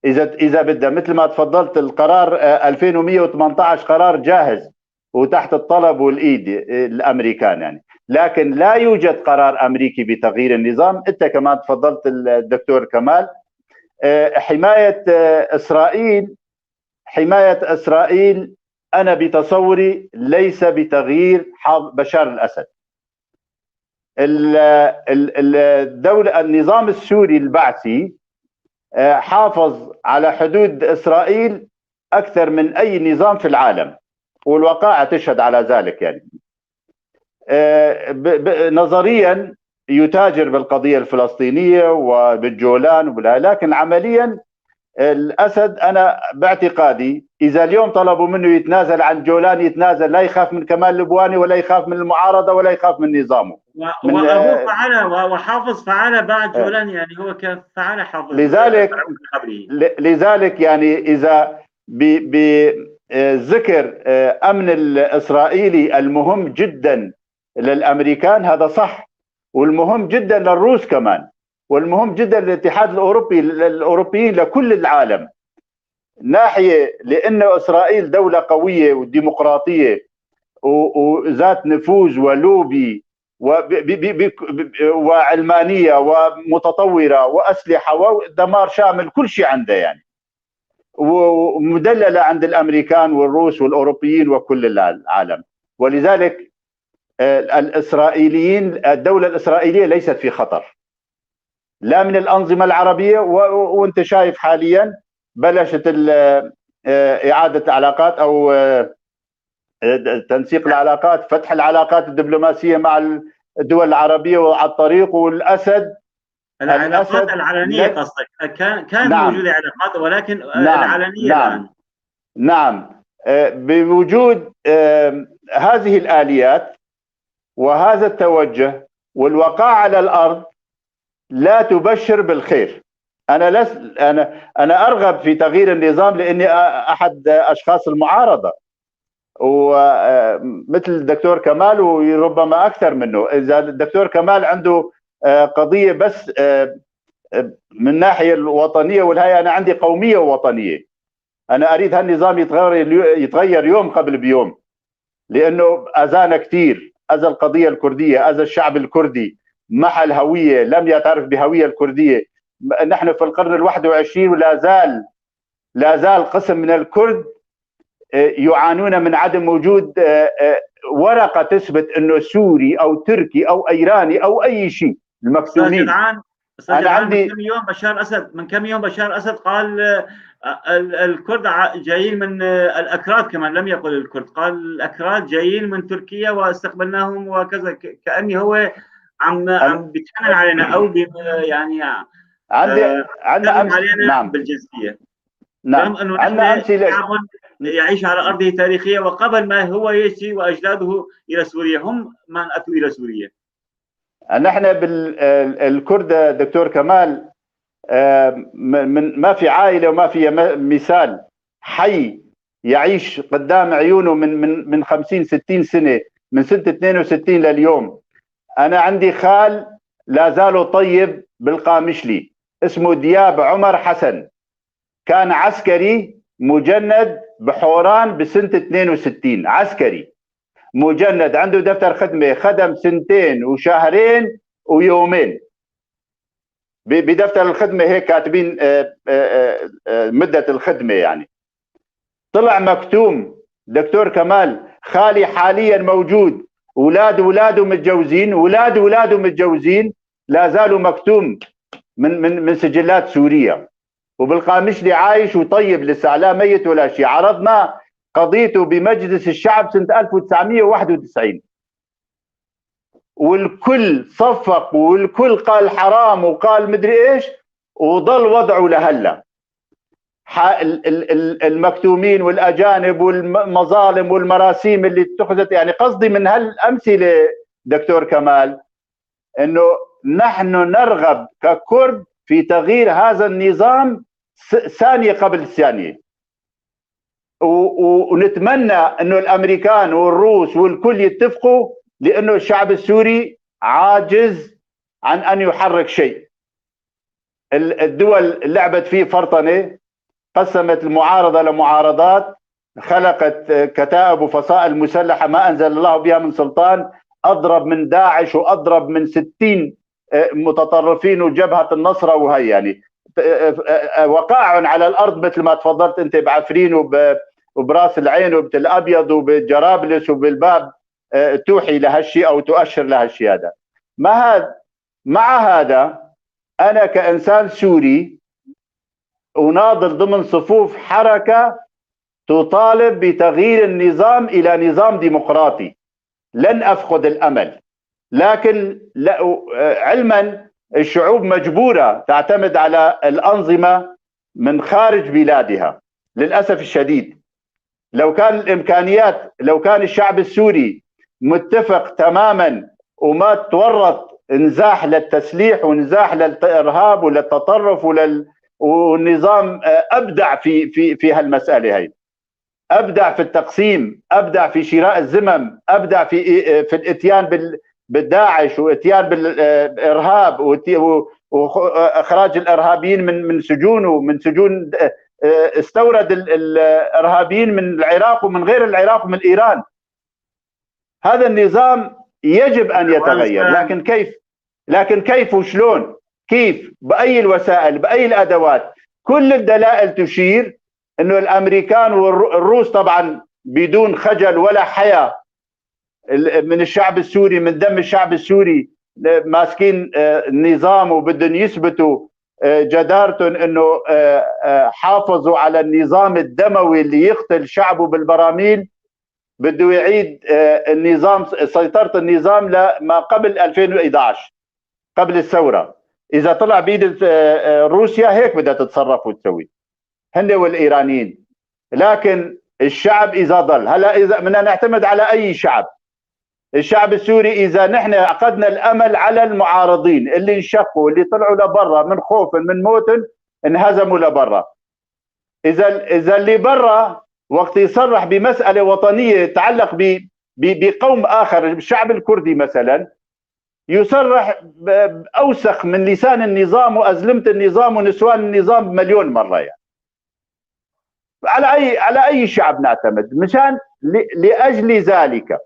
اذا بدها، مثل ما تفضلت القرار 2118 قرار جاهز وتحت الطلب والايد الامريكان يعني. لكن لا يوجد قرار امريكي بتغيير النظام. انت كمان تفضلت الدكتور كمال، حماية اسرائيل، حماية اسرائيل انا بتصوري ليس بتغيير بشار الاسد. الدولة، النظام السوري البعثي حافظ على حدود اسرائيل اكثر من اي نظام في العالم، والوقائع تشهد على ذلك يعني. نظريا يتاجر بالقضية الفلسطينية وبالجولان، لكن عمليا الأسد أنا باعتقادي إذا اليوم طلبوا منه يتنازل عن جولان يتنازل، لا يخاف من كمال لبواني ولا يخاف من المعارضة ولا يخاف من نظامه. وابوه فعلها وحافظ فعلها بعد جولاني، يعني هو كان فعلها حافظ. لذلك يعني اذا بذكر امن الاسرائيلي المهم جدا للامريكان هذا صح، والمهم جدا للروس كمان، والمهم جدا للاتحاد الاوروبي، الاوروبيين، لكل العالم. ناحية لانه اسرائيل دولة قوية وديمقراطيه وذات نفوذ ولوبي وعلمانيه ومتطوره واسلحه ودمار شامل، كل شيء عندها يعني، ومدلله عند الامريكان والروس والاوروبيين وكل العالم. ولذلك الاسرائيليين، الدولة الاسرائيلية ليست في خطر لا من الانظمة العربية، وانت شايف حاليا بلشت اعاده العلاقات او تنسيق العلاقات، فتح العلاقات الدبلوماسية مع الدول العربية وعلى الطريق. والاسد العلاقات العلنيه قصدك؟ كان نعم. موجودة علاقات ولكن نعم. العلنيه. نعم. نعم، بوجود هذه الاليات وهذا التوجه والوقاع على الارض لا تبشر بالخير. انا لس انا ارغب في تغيير النظام لاني احد اشخاص المعارضة، ومثل الدكتور كمال وربما اكثر منه. اذا الدكتور كمال عنده قضية بس من ناحية الوطنية والهي، انا عندي قومية ووطنيه. انا اريد هالنظام يتغير يوم قبل بيوم، لانه اذانا كثير، اذى القضية الكردية، اذى الشعب الكردي، محى الهوية، لم يعترف بهوية الكردية. نحن في القرن 21 ولا زال لا زال قسم من الكرد يعانون من عدم وجود ورقة تثبت انه سوري او تركي او ايراني او اي شيء. المكتومين. انا عندي من كم يوم بشار اسد، من كم يوم بشار اسد قال الكرد جايين من الاكراد، كمان لم يقل الكرد، قال الاكراد جايين من تركيا واستقبلناهم وكذا، كاني هو عم بيتحنن علينا او يعني عندي علينا. نعم. بالجنسيه. نعم، عندنا امثلة يعيش على ارضه تاريخية، وقبل ما هو يجي واجداده الى سوريا هم من اتوا الى سوريا. نحن بالكرد دكتور كمال من ما في عائلة وما في مثال حي يعيش قدام عيونه من 50 60 سنة، من سنة 62 لليوم. انا عندي خال لا زال طيب بالقامشلي، اسمه دياب عمر حسن، كان عسكري مجند بحوران بسنة 62، عسكري مجند عنده دفتر خدمة، خدم 2 وشهرين ويومين بدفتر الخدمة، هيك كاتبين مدة الخدمة يعني. طلع مكتوم دكتور كمال، خالي حاليا موجود، اولاد اولاده متجوزين، اولاد اولاده متجوزين، لا زالوا مكتوم من من من سجلات سوريا، وبالقامشلي عايش وطيب لسه، لا ميت ولا شيء. عرضنا قضيته بمجلس الشعب سنة 1991 والكل صفق والكل قال حرام وقال مدري ايش، وظل وضعه لهلا. المكتومين والاجانب والمظالم والمراسيم اللي اتخذت، يعني قصدي من هالامثله دكتور كمال انه نحن نرغب ككرد في تغيير هذا النظام ثانية قبل ثانية، ونتمنى انه الامريكان والروس والكل يتفقوا، لانه الشعب السوري عاجز عن ان يحرك شيء. الدول لعبت فيه فرطنه، قسمت المعارضة لمعارضات، خلقت كتائب وفصائل مسلحة ما انزل الله بها من سلطان، اضرب من داعش واضرب من 60 متطرفين وجبهه النصرة، وهي يعني وقائع على الارض مثل ما تفضلت انت بعفرين وبراس العين وبتل ابيض وبجرابلس وبالباب، توحي لهالشيء او تؤشر لهالشيء هذا. ما هذا مع هذا انا كانسان سوري اناضل ضمن صفوف حركة تطالب بتغيير النظام الى نظام ديمقراطي، لن افقد الامل، لكن علما الشعوب مجبوره تعتمد على الانظمة من خارج بلادها للاسف الشديد. لو كان الامكانيات، لو كان الشعب السوري متفق تماما وما تورط، انزاح للتسليح وانزاح للارهاب وللتطرف والنظام ابدع في هالمسالة هي، ابدع في التقسيم، ابدع في شراء الذمم، ابدع في الاتيان بالداعش واتيان بالارهاب واخراج الارهابيين من سجونه، من سجون استورد الارهابيين من العراق ومن غير العراق ومن ايران. هذا النظام يجب ان يتغير، لكن كيف؟ لكن كيف وشلون؟ كيف؟ باي الوسائل؟ باي الادوات؟ كل الدلائل تشير انه الامريكان والروس طبعا بدون خجل ولا حياء من الشعب السوري، من دم الشعب السوري، ماسكين النظام وبدهم يثبتوا جدارتهم انه حافظوا على النظام الدموي اللي يقتل شعبه بالبراميل. بده يعيد النظام، سيطرة النظام لما قبل 2011 قبل الثورة. إذا طلع بيد روسيا هيك بدها تتصرف وتسوي هن والإيرانيين. لكن الشعب إذا ضل هلا، إذا بدنا نعتمد على أي شعب، الشعب السوري إذا نحن عقدنا الأمل على المعارضين اللي انشقوا اللي طلعوا لبرا من خوف من موت انهزموا لبرا، إذا اللي برا وقت يصرح بمسألة وطنية تتعلق بقوم آخر، الشعب الكردي مثلا، يصرح بأوسخ من لسان النظام وأزلمة النظام ونسوان النظام بمليون مرة. يعني على أي شعب نعتمد؟ مشان لأجل ذلك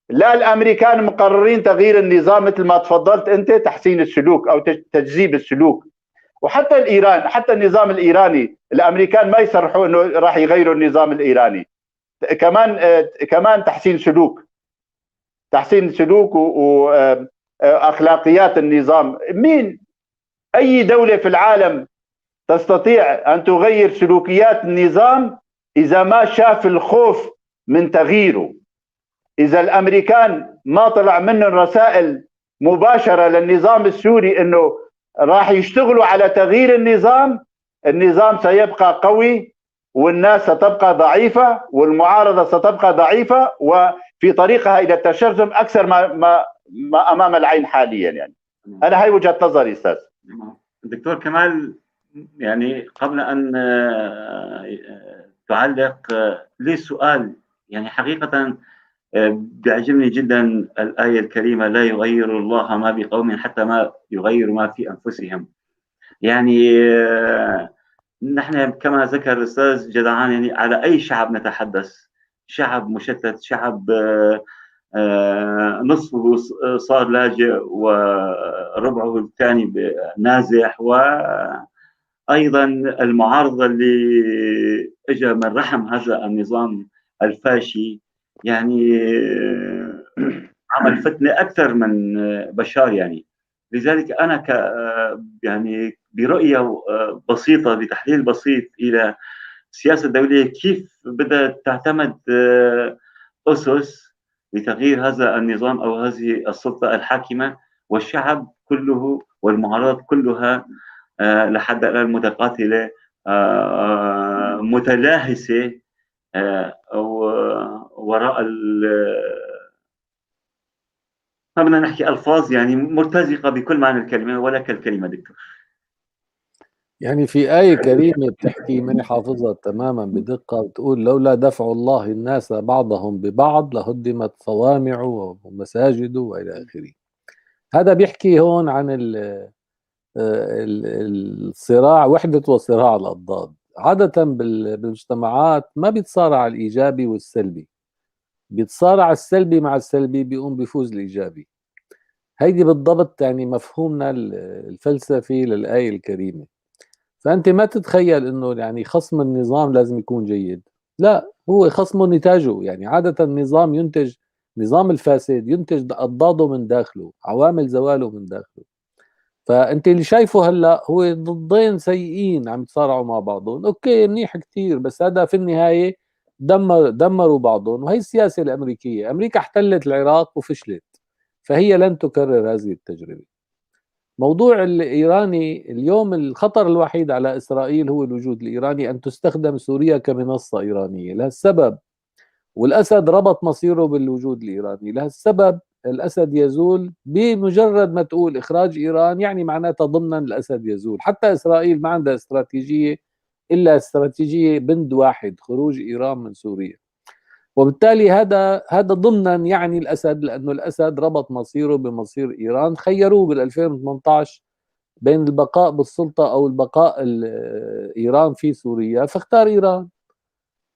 لا الأمريكان مقررين تغيير النظام مثل ما تفضلت أنت، تحسين السلوك أو تجذيب السلوك. وحتى الإيران، حتى النظام الإيراني الأمريكان ما يصرحوا أنه راح يغيروا النظام الإيراني، كمان تحسين سلوك، تحسين سلوك وأخلاقيات النظام. مين أي دولة في العالم تستطيع أن تغير سلوكيات النظام إذا ما شاف الخوف من تغييره؟ إذا الأمريكان ما طلع منهم رسائل مباشرة للنظام السوري أنه راح يشتغلوا على تغيير النظام، النظام سيبقى قوي والناس ستبقى ضعيفة والمعارضة ستبقى ضعيفة وفي طريقها إلى التشرذم أكثر ما أمام العين حاليا. يعني أنا هاي وجهة نظري أستاذ دكتور كمال. يعني قبل أن تعلق لي سؤال، يعني حقيقة بيعجبني جدا الآية الكريمة: لا يغير الله ما بقوم حتى ما يغيروا ما في أنفسهم. يعني نحن كما ذكر الأستاذ جدعان، يعني على أي شعب نتحدث؟ شعب مشتت، شعب نصفه صار لاجئ وربعه الثاني نازح، وأيضا المعارضة اللي اجى من رحم هذا النظام الفاشي يعني عمل فتنة أكثر من بشار. يعني لذلك أنا يعني برؤية بسيطة، بتحليل بسيط إلى السياسة الدولية كيف بدأت تعتمد أسس لتغيير هذا النظام أو هذه السلطة الحاكمة، والشعب كله والمعارضات كلها لحد الآن متقاتلة متلاهسة أو وراء ما بدنا نحكي ألفاظ، يعني مرتزقة بكل معنى الكلمة ولك الكلمة دكتور. يعني في آية كريمة بتحكي ماني حافظها تماما بدقة، بتقول: لولا دفع الله الناس بعضهم ببعض لهدمت صوامع ومساجد وإلى آخره. هذا بيحكي هون عن الصراع، وحدة وصراع الأضداد. عادة بالمجتمعات ما بيتصارع الإيجابي والسلبي، بيتصارع السلبي مع السلبي، بيقوم بيفوز الإيجابي. هيدي بالضبط يعني مفهومنا الفلسفي للآية الكريمة. فأنت ما تتخيل إنه يعني خصم النظام لازم يكون جيد، لا، هو خصمه نتاجه. يعني عادة النظام ينتج، نظام الفاسد ينتج أضداده من داخله، عوامل زواله من داخله. فأنت اللي شايفه هلا هو ضدين سيئين عم يتصارعوا مع بعضهم، أوكي منيح كتير، بس هذا في النهاية دمروا بعضهم. وهي السياسة الأمريكية، أمريكا احتلت العراق وفشلت، فهي لن تكرر هذه التجربة. موضوع الإيراني اليوم، الخطر الوحيد على إسرائيل هو الوجود الإيراني، أن تستخدم سوريا كمنصة إيرانية لهالسبب. والأسد ربط مصيره بالوجود الإيراني لهالسبب. الأسد يزول بمجرد ما تقول إخراج إيران، يعني معناتها ضمنا الأسد يزول. حتى إسرائيل ما عندها استراتيجية إلا استراتيجية بند واحد، خروج إيران من سوريا. وبالتالي هذا ضمنا يعني الأسد، لأنه الأسد ربط مصيره بمصير إيران. خيروه بال 2018 بين البقاء بالسلطة أو البقاء إيران في سوريا، فاختار إيران.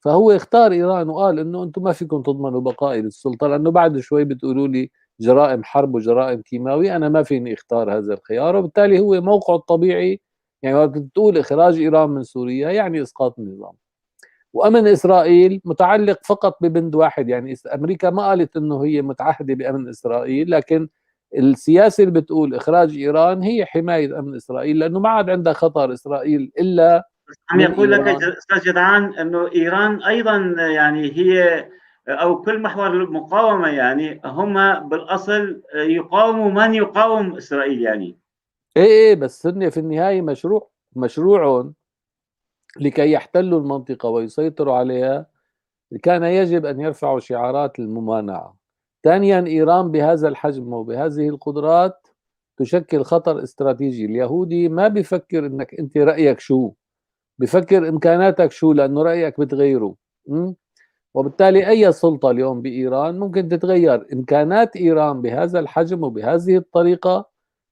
فهو اختار إيران وقال إنه أنتم ما فيكم تضمنوا بقائي بالسلطة، لأنه بعد شوي بتقولوا لي جرائم حرب وجرائم كيماوي، أنا ما فيني اختار هذا الخيار. وبالتالي هو موقعه الطبيعي، يعني وقت بتقول إخراج إيران من سوريا يعني إسقاط النظام. وأمن إسرائيل متعلق فقط ببند واحد، يعني أمريكا ما قالت إنه هي متعهدة بأمن إسرائيل، لكن السياسة اللي بتقول إخراج إيران هي حماية أمن إسرائيل، لأنه ما عاد عندها خطر إسرائيل إلا عم يقول لك أستاذ جدعان أنه إيران أيضا يعني هي أو كل محور المقاومة، يعني هم بالأصل يقاوموا من يقاوم إسرائيل يعني. إيه بس هن في النهاية مشروعهم لكي يحتلوا المنطقة ويسيطروا عليها كان يجب أن يرفعوا شعارات الممانعة. ثانيا إيران بهذا الحجم وبهذه القدرات تشكل خطر استراتيجي. اليهودي ما بيفكر إنك أنت رأيك شو، بفكر إمكاناتك شو، لأنه رأيك بتغيره. وبالتالي أي سلطة اليوم بإيران ممكن تتغير. إمكانات إيران بهذا الحجم وبهذه الطريقة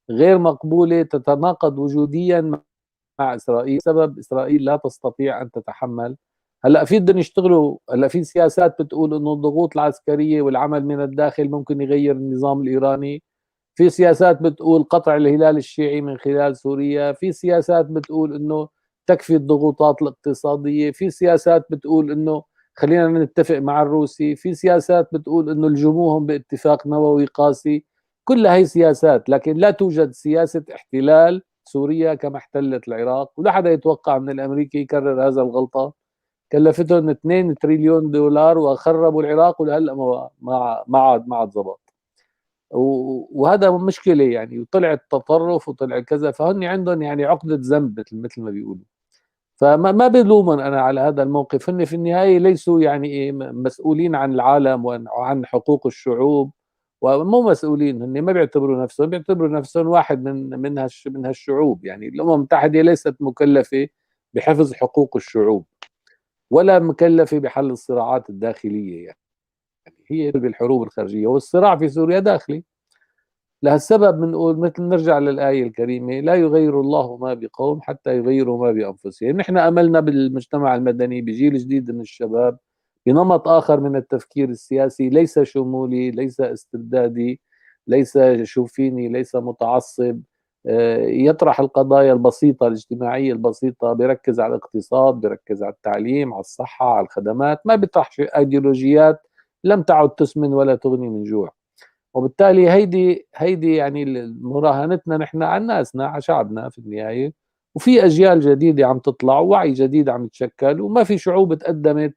غير مقبولة، تتناقض وجوديا مع إسرائيل. سبب إسرائيل لا تستطيع أن تتحمل. هلأ في بدهم يشتغلوا، هلأ في سياسات بتقول إنه الضغوط العسكرية والعمل من الداخل ممكن يغير النظام الإيراني، في سياسات بتقول قطع الهلال الشيعي من خلال سوريا، في سياسات بتقول إنه تكفي الضغوطات الاقتصادية، في سياسات بتقول إنه خلينا نتفق مع الروسي، في سياسات بتقول إنه الجموهم باتفاق نووي قاسي. كلها هي سياسات، لكن لا توجد سياسة احتلال سوريا كما احتلت العراق، ولا حدا يتوقع من الأمريكي يكرر هذا الغلطة. كلفتهم 2 تريليون دولار وخربوا العراق، ولهلا ما عاد زبط. وهذا مشكلة يعني، وطلع التطرف وطلع كذا، فهن عندهم يعني عقدة ذنب مثل ما بيقولوا. فما ما بلومهم أنا على هذا الموقف، هن في النهاية ليسوا يعني مسؤولين عن العالم وعن حقوق الشعوب، ومو مسؤولين، هن ما بيعتبروا نفسهم، بيعتبروا نفسهم واحد من هالشعوب. يعني الأمم المتحدة ليست مكلفة بحفظ حقوق الشعوب ولا مكلفة بحل الصراعات الداخلية، يعني هي بالحروب الخارجية، والصراع في سوريا داخلي. لهالسبب بنقول مثل نرجع للآية الكريمة، لا يغير الله ما بقوم حتى يغيروا ما بأنفسهم. نحن أملنا بالمجتمع المدني، بجيل جديد من الشباب، بنمط آخر من التفكير السياسي، ليس شمولي، ليس استبدادي، ليس شوفيني، ليس متعصب، يطرح القضايا البسيطة الاجتماعية البسيطة، بيركز على الاقتصاد، بيركز على التعليم، على الصحة، على الخدمات، ما بيطرح ايديولوجيات لم تعد تسمن ولا تغني من جوع. وبالتالي هيدي يعني مراهنتنا نحن على ناسنا، على شعبنا في النهاية. وفي أجيال جديدة عم تطلع، ووعي جديد عم يتشكل، وما في شعوب تقدمت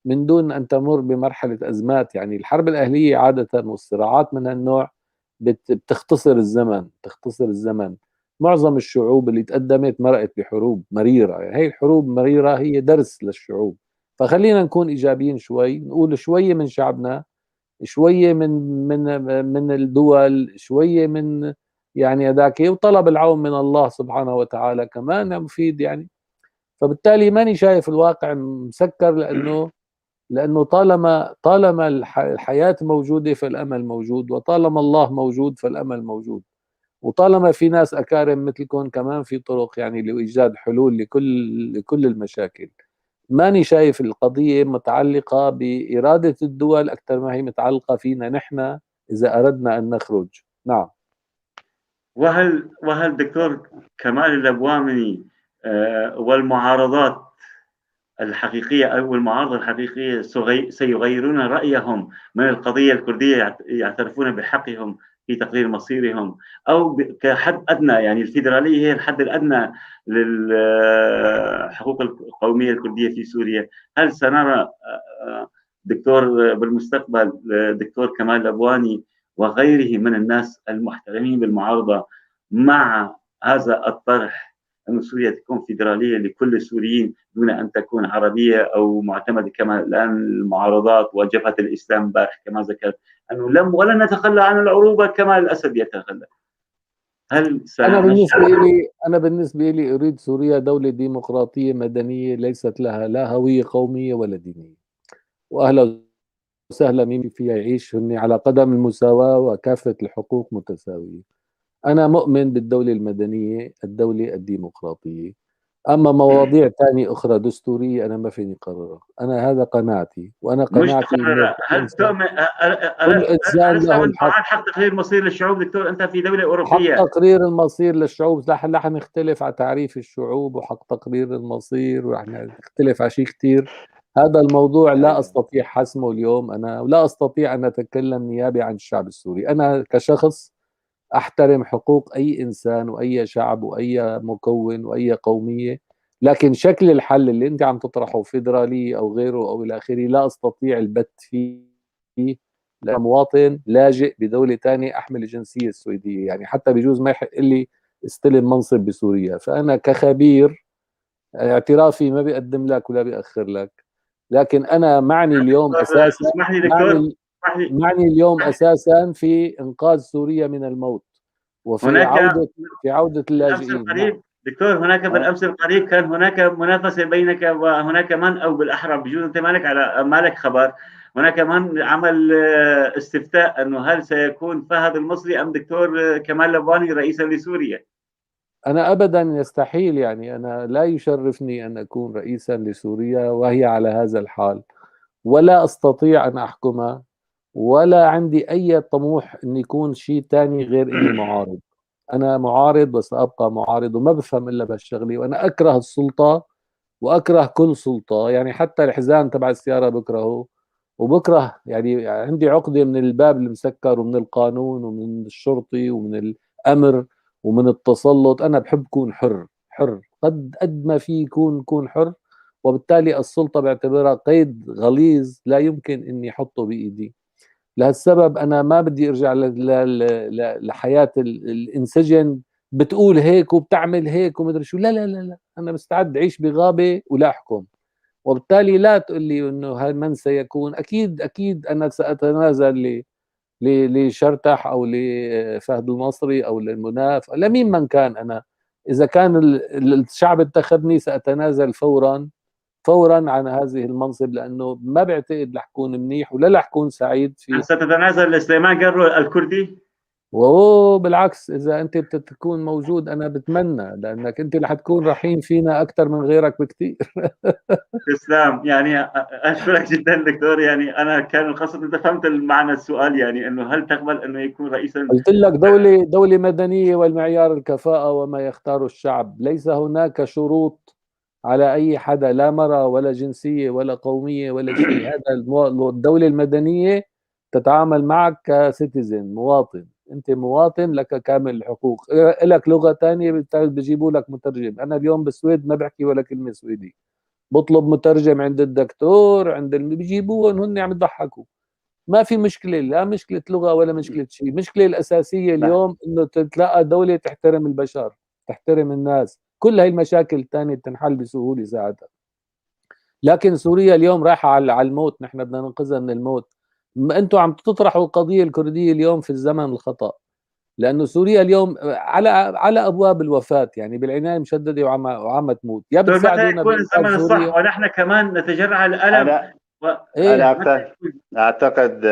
من دون أن تمر بمرحلة أزمات. يعني الحرب الأهلية عادة والصراعات من هالنوع بتختصر الزمن، تختصر الزمن. معظم الشعوب اللي تقدمت مرقت بحروب مريرة، يعني هي الحروب مريرة هي درس للشعوب. فخلينا نكون إيجابيين شوي، نقول شوية من شعبنا، شوية من من من الدول، شوية من يعني هذاك، وطلب العون من الله سبحانه وتعالى كمان مفيد يعني. فبالتالي ماني شايف الواقع مسكر، لأنه طالما الحياة موجودة فالأمل موجود، وطالما الله موجود فالأمل موجود، وطالما في ناس أكارم مثلكم كمان في طرق يعني لإيجاد حلول لكل المشاكل. ماني شايف القضية متعلقة بإرادة الدول أكثر ما هي متعلقة فينا نحن إذا أردنا أن نخرج. نعم. وهل دكتور كمال اللبواني والمعارضات الحقيقية أو المعارضة الحقيقية سيغيرون رأيهم من القضية الكردية، يعترفون بحقهم في تقرير مصيرهم، أو كحد أدنى، يعني الفيدرالية هي الحد الأدنى للحقوق القومية الكردية في سوريا؟ هل سنرى دكتور بالمستقبل دكتور كمال اللبواني وغيره من الناس المحترمين بالمعارضة مع هذا الطرح أن سوريا تكون فيدرالية لكل السوريين دون أن تكون عربية أو معتمدة كما الآن المعارضات وجبهة الإسلام امبارح كما ذكرت أنه لم ولن نتخلى عن العروبة كما الأسد يتخلى. هل أنا بالنسبة لي أريد سوريا دولة ديمقراطية مدنية ليست لها لا هوية قومية ولا دينية، وأهلا وسهلا مين فيها يعيش هن على قدم المساواة وكافة الحقوق متساوية. أنا مؤمن بالدولة المدنية، الدولة الديمقراطية. أما مواضيع تانية أخرى دستورية أنا ما فيني قررها، أنا هذا قناعتي، وأنا قناعتي هل تؤمن كل إنسان له الحق حق تقرير المصير للشعوب؟ دكتور أنت في دولة أوروبية، حق تقرير المصير للشعوب رح نختلف على تعريف الشعوب وحق تقرير المصير، ورح نختلف على شيء كثير. هذا الموضوع لا أستطيع حسمه اليوم أنا، ولا أستطيع أن أتكلم نيابة عن الشعب السوري. أنا كشخص أحترم حقوق أي إنسان وأي شعب وأي مكون وأي قومية، لكن شكل الحل اللي أنت عم تطرحه فيدرالية أو غيره أو إلى آخره لا أستطيع البت فيه. لأن مواطن لاجئ بدولة تانية أحمل الجنسية السويدية، يعني حتى بجوز ما يحق لي استلم منصب بسوريا. فأنا كخبير اعترافي ما بيقدم لك ولا بيأخر لك، لكن أنا معني اليوم أساسا معني اليوم أساسا في إنقاذ سوريا من الموت وفي عودة اللاجئين. دكتور هناك بالأمس القريب كان هناك منافسة بينك وهناك من، أو بالأحرى بجوز أنت مالك على مالك خبر، هناك من عمل استفتاء أنه هل سيكون فهد المصري أم دكتور كمال لبواني رئيسا لسوريا؟ أنا أبدا يستحيل، يعني أنا لا يشرفني أن أكون رئيسا لسوريا وهي على هذا الحال، ولا أستطيع أن أحكمها، ولا عندي أي طموح أن يكون شيء تاني غير إني معارض. أنا معارض وسأبقى معارض، وما بفهم إلا بهالشغلة، وأنا أكره السلطة وأكره كل سلطة، يعني حتى الحزام تبع السيارة بكرهه، وبكره يعني عندي عقدة من الباب المسكر ومن القانون ومن الشرطي ومن الأمر ومن التسلط. أنا بحب كون حر، حر قد ما في يكون حر، وبالتالي السلطة بعتبرها قيد غليظ لا يمكن إني أحطه بإيدي. لهالسبب أنا ما بدي أرجع لحياة الانسجن، بتقول هيك وبتعمل هيك ومدري شو، لا لا لا لا، أنا مستعد أعيش بغابة ولا أحكم. وبالتالي لا تقول لي إنه من سيكون، أكيد أكيد أنا سأتنازل لشرتح أو لفهد المصري أو للمناف، لمين من كان. أنا إذا كان الشعب انتخبني سأتنازل فورا فورا عن هذه المنصب، لأنه ما بعتقد رح كون منيح ولا رح كون سعيد فيه. ستتنازل لسليمان جرو الكردي؟ وهو بالعكس، إذا أنت بتكون موجود أنا بتمنى، لأنك أنت رح تكون رحيم فينا أكثر من غيرك بكثير. تسلم، يعني أشكرك جدا دكتور. يعني أنا كان القصد أنت فهمت المعنى السؤال، يعني أنه هل تقبل أنه يكون رئيسا؟ قلت لك دولة مدنية والمعيار الكفاءة وما يختار الشعب، ليس هناك شروط على أي حدا، لا مرأة ولا جنسية ولا قومية ولا شيء. هذا الدولة المدنية تتعامل معك كسيتيزن، مواطن، أنت مواطن لك كامل الحقوق، لك لغة تانية بيجيبوا لك مترجم. أنا اليوم بالسويد ما بحكي ولا كلمة سويدي، بطلب مترجم عند الدكتور، عند بيجيبوهم هن عم يضحكوا. ما في مشكلة، لا مشكلة لغة ولا مشكلة شيء. المشكلة الأساسية اليوم إنه تتلاقى دولة تحترم البشر، تحترم الناس. كل هاي المشاكل الثانية بتنحل بسهولة ساعتها. لكن سوريا اليوم رايحة على الموت، نحن بدنا ننقذها من الموت. انتم عم تطرحوا القضية الكردية اليوم في الزمن الخطأ، لأنه سوريا اليوم على أبواب الوفاة، يعني بالعناية المشددة وعم تموت. يا بتساعدونا يكون الزمن الصح ونحن كمان نتجرع الألم. أنا أعتقد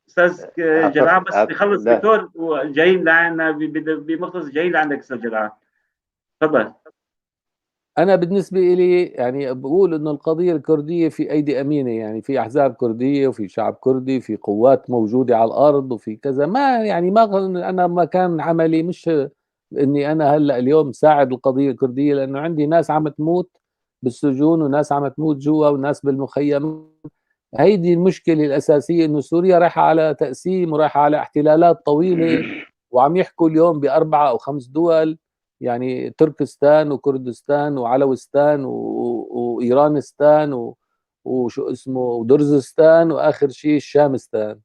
أستاذ جدعان بس يخلص دكتور وجايين لعنا بمختصر، جايين لعندك أستاذ جدعان، تفضل. أنا بالنسبة إلي يعني بقول إنه القضية الكردية في أيدي أمينة، يعني في أحزاب كردية وفي شعب كردي، في قوات موجودة على الأرض وفي كذا. ما يعني ما أنا ما كان عملي مش إني أنا هلأ اليوم ساعد القضية الكردية، لأنه عندي ناس عم تموت بالسجون وناس عم تموت جوا وناس بالمخيم. هيدي المشكلة الأساسية، إنه سوريا رايحة على تقسيم ورايحة على احتلالات طويلة، وعم يحكوا اليوم ب4 أو 5 دول، يعني تركستان وكردستان وعلوستان وإيرانستان وشو اسمه ودرزستان، وآخر شيء الشامستان.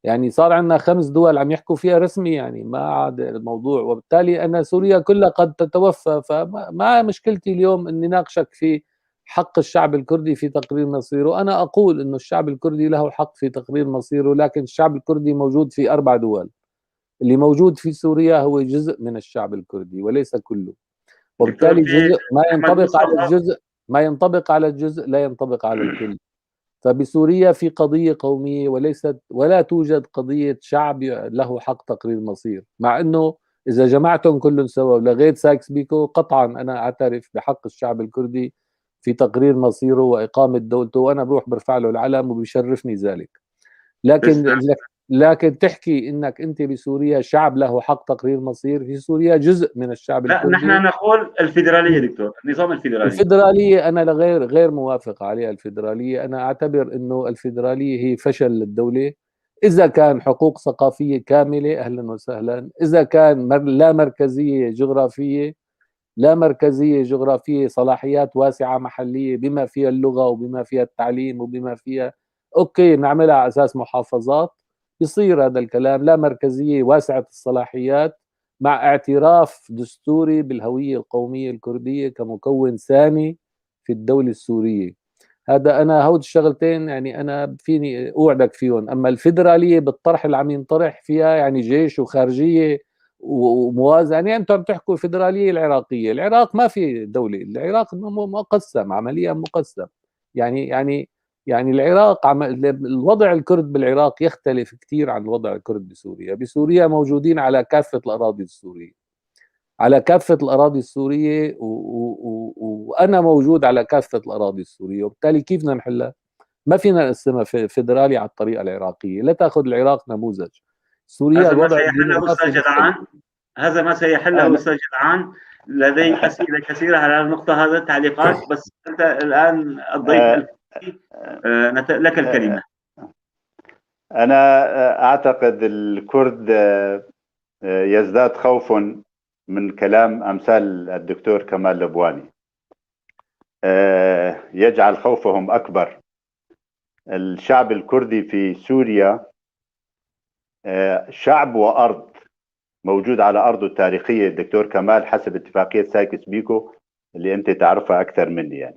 يعني صار عندنا 5 دول عم يحكوا فيها رسمي، يعني ما عاد الموضوع. وبالتالي أن سوريا كلها قد تتوفى. فما مشكلتي اليوم أني ناقشك في حق الشعب الكردي في تقرير مصيره. أنا أقول أنه الشعب الكردي له حق في تقرير مصيره، لكن الشعب الكردي موجود في 4 دول. اللي موجود في سوريا هو جزء من الشعب الكردي وليس كله، وبالتالي جزء ما ينطبق على الجزء، ما ينطبق على الجزء لا ينطبق على الكل. فبسوريا في قضية قومية وليست، ولا توجد قضية شعب له حق تقرير مصير، مع أنه إذا جمعتهم كلهم سوا ولغيت سايكس بيكو قطعا أنا أعترف بحق الشعب الكردي في تقرير مصيره وإقامة دولته، وأنا بروح برفع له العلم وبيشرفني ذلك. لكن تحكي انك انت بسوريا شعب له حق تقرير مصير، في سوريا جزء من الشعب الكردي. لا، نحن نقول الفيدرالية دكتور، النظام الفيدرالي. الفيدرالية انا غير موافق عليها. الفيدرالية انا اعتبر انه الفيدرالية هي فشل للدولة. اذا كان حقوق ثقافية كاملة اهلا وسهلا، اذا كان لا مركزية جغرافية، لا مركزية جغرافية، صلاحيات واسعة محليه بما فيها اللغة وبما فيها التعليم وبما فيها، okay نعملها على اساس محافظات، يصير هذا الكلام. لا مركزية واسعة الصلاحيات مع اعتراف دستوري بالهوية القومية الكردية كمكون ثاني في الدولة السورية. هذا أنا هود الشغلتين يعني أنا فيني أوعدك فيهم. أما الفيدرالية بالطرح اللي عم ينطرح فيها، يعني جيش وخارجية وموازنة، يعني أنتم عم تحكوا الفيدرالية العراقية، العراق ما في دولة، العراق مقسم، عمليا مقسم. يعني العراق الوضع الكرد بالعراق يختلف كثير عن وضع الكرد بسوريا. بسوريا موجودين على كافة الأراضي السورية، على كافة الأراضي السورية، وأنا موجود على كافة الأراضي السورية، وبالتالي كيف بدنا نحلها؟ ما فينا نقسمها فيدرالي على الطريقة العراقية. لا تأخذ العراق نموذج. سوريا الوضع هذا ما سيحله أستاذ جدعان. لدي أسئلة كثيرة على النقطة هذا، تعليقات، بس أنت الآن الضيف لك الكلمة. أنا أعتقد الكرد يزداد خوف من كلام أمثال الدكتور كمال لبواني، يجعل خوفهم أكبر. الشعب الكردي في سوريا شعب وأرض موجود على أرضه التاريخية الدكتور كمال حسب اتفاقية سايكس بيكو اللي أنت تعرفها أكثر مني. يعني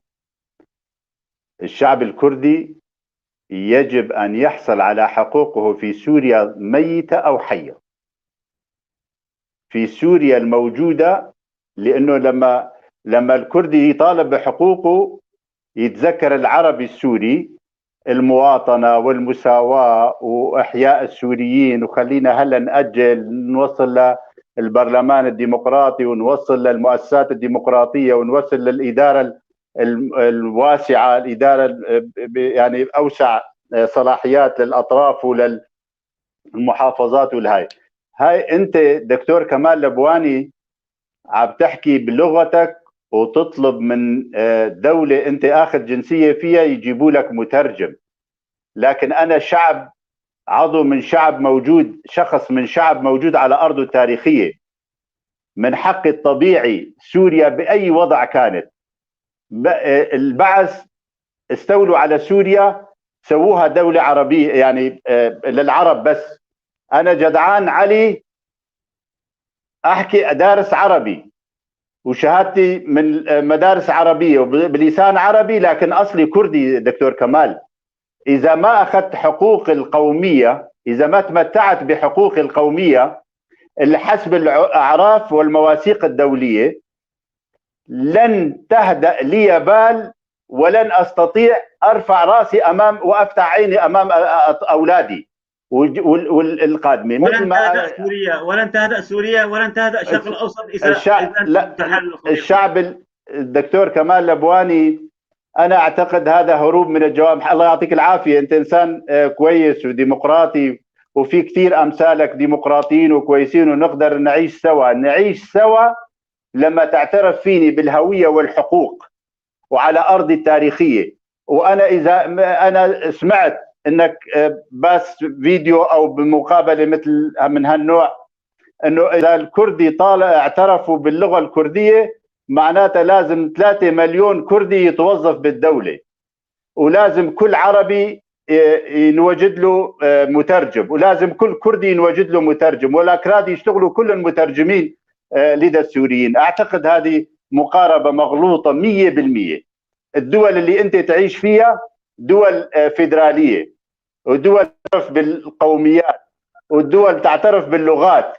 الشعب الكردي يجب أن يحصل على حقوقه في سوريا ميتة أو حية، في سوريا الموجودة، لأنه لما الكردي يطالب بحقوقه يتذكر العربي السوري المواطنة والمساواة وإحياء السوريين، وخلينا هلا نأجل نوصل للبرلمان الديمقراطي ونوصل للمؤسسات الديمقراطية ونوصل للإدارة الواسعة، الإدارة يعني أوسع صلاحيات للأطراف وللمحافظات والهاي. هاي أنت دكتور كمال لبواني عم تحكي بلغتك وتطلب من دولة أنت آخذ جنسية فيها يجيبوا لك مترجم، لكن أنا شعب، عضو من شعب موجود، شخص من شعب موجود على أرضه التاريخية، من حقي الطبيعي سوريا بأي وضع كانت. البعث استولوا على سوريا سووها دولة عربية، يعني للعرب بس. أنا جدعان علي أحكي دارس عربي وشهادتي من مدارس عربية وبلسان عربي، لكن أصلي كردي دكتور كمال. إذا ما أخذت حقوق القومية، إذا ما تمتعت بحقوق القومية اللي حسب الأعراف والمواثيق الدولية، لن تهدأ لي بال ولن أستطيع أرفع رأسي أمام وأفتح عيني أمام أولادي والقادمين. ولن تهدأ سوريا، ولن تهدأ سوريا، ولن تهدأ الشرق الأوسط إذا الشعب. الدكتور كمال لبواني أنا أعتقد هذا هروب من الجواب. الله يعطيك العافية، أنت إنسان كويس وديمقراطي، وفي كثير أمثالك ديمقراطيين وكويسين، ونقدر نعيش سوا. نعيش سوا لما تعترف فيني بالهوية والحقوق وعلى أرضي التاريخية. وأنا إذا أنا سمعت انك بس فيديو او بمقابله مثل من هالنوع، انه اذا الكردي طالع اعترفوا باللغة الكردية معناتها لازم 3 مليون كردي يتوظف بالدولة، ولازم كل عربي ينوجد له مترجم، ولازم كل كردي ينوجد له مترجم، والاكراد يشتغلوا كل المترجمين لدى السوريين. اعتقد هذه مقاربة مغلوطة 100%. الدول اللي انت تعيش فيها دول فيدرالية، ودول تعترف بالقوميات، والدول تعترف باللغات،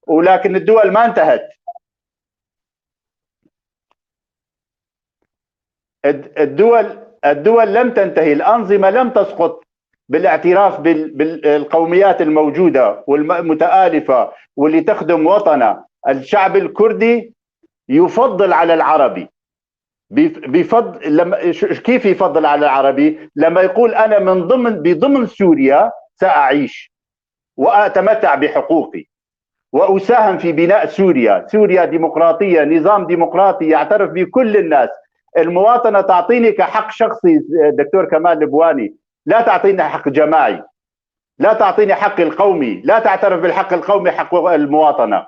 ولكن الدول ما انتهت. الدول لم تنتهي، الأنظمة لم تسقط بالاعتراف بالقوميات الموجودة والمتآلفة واللي تخدم وطنها. الشعب الكردي يفضل على العربي، بيفضل لما كيف يفضل على العربي؟ لما يقول أنا من ضمن بضمن سوريا سأعيش وأتمتع بحقوقي وأساهم في بناء سوريا، سوريا ديمقراطية، نظام ديمقراطي يعترف بكل الناس. المواطنة تعطيني كحق شخصي دكتور كمال لبواني، لا تعطيني حق جماعي، لا تعطيني حق القومي، لا تعترف بالحق القومي حق المواطنة.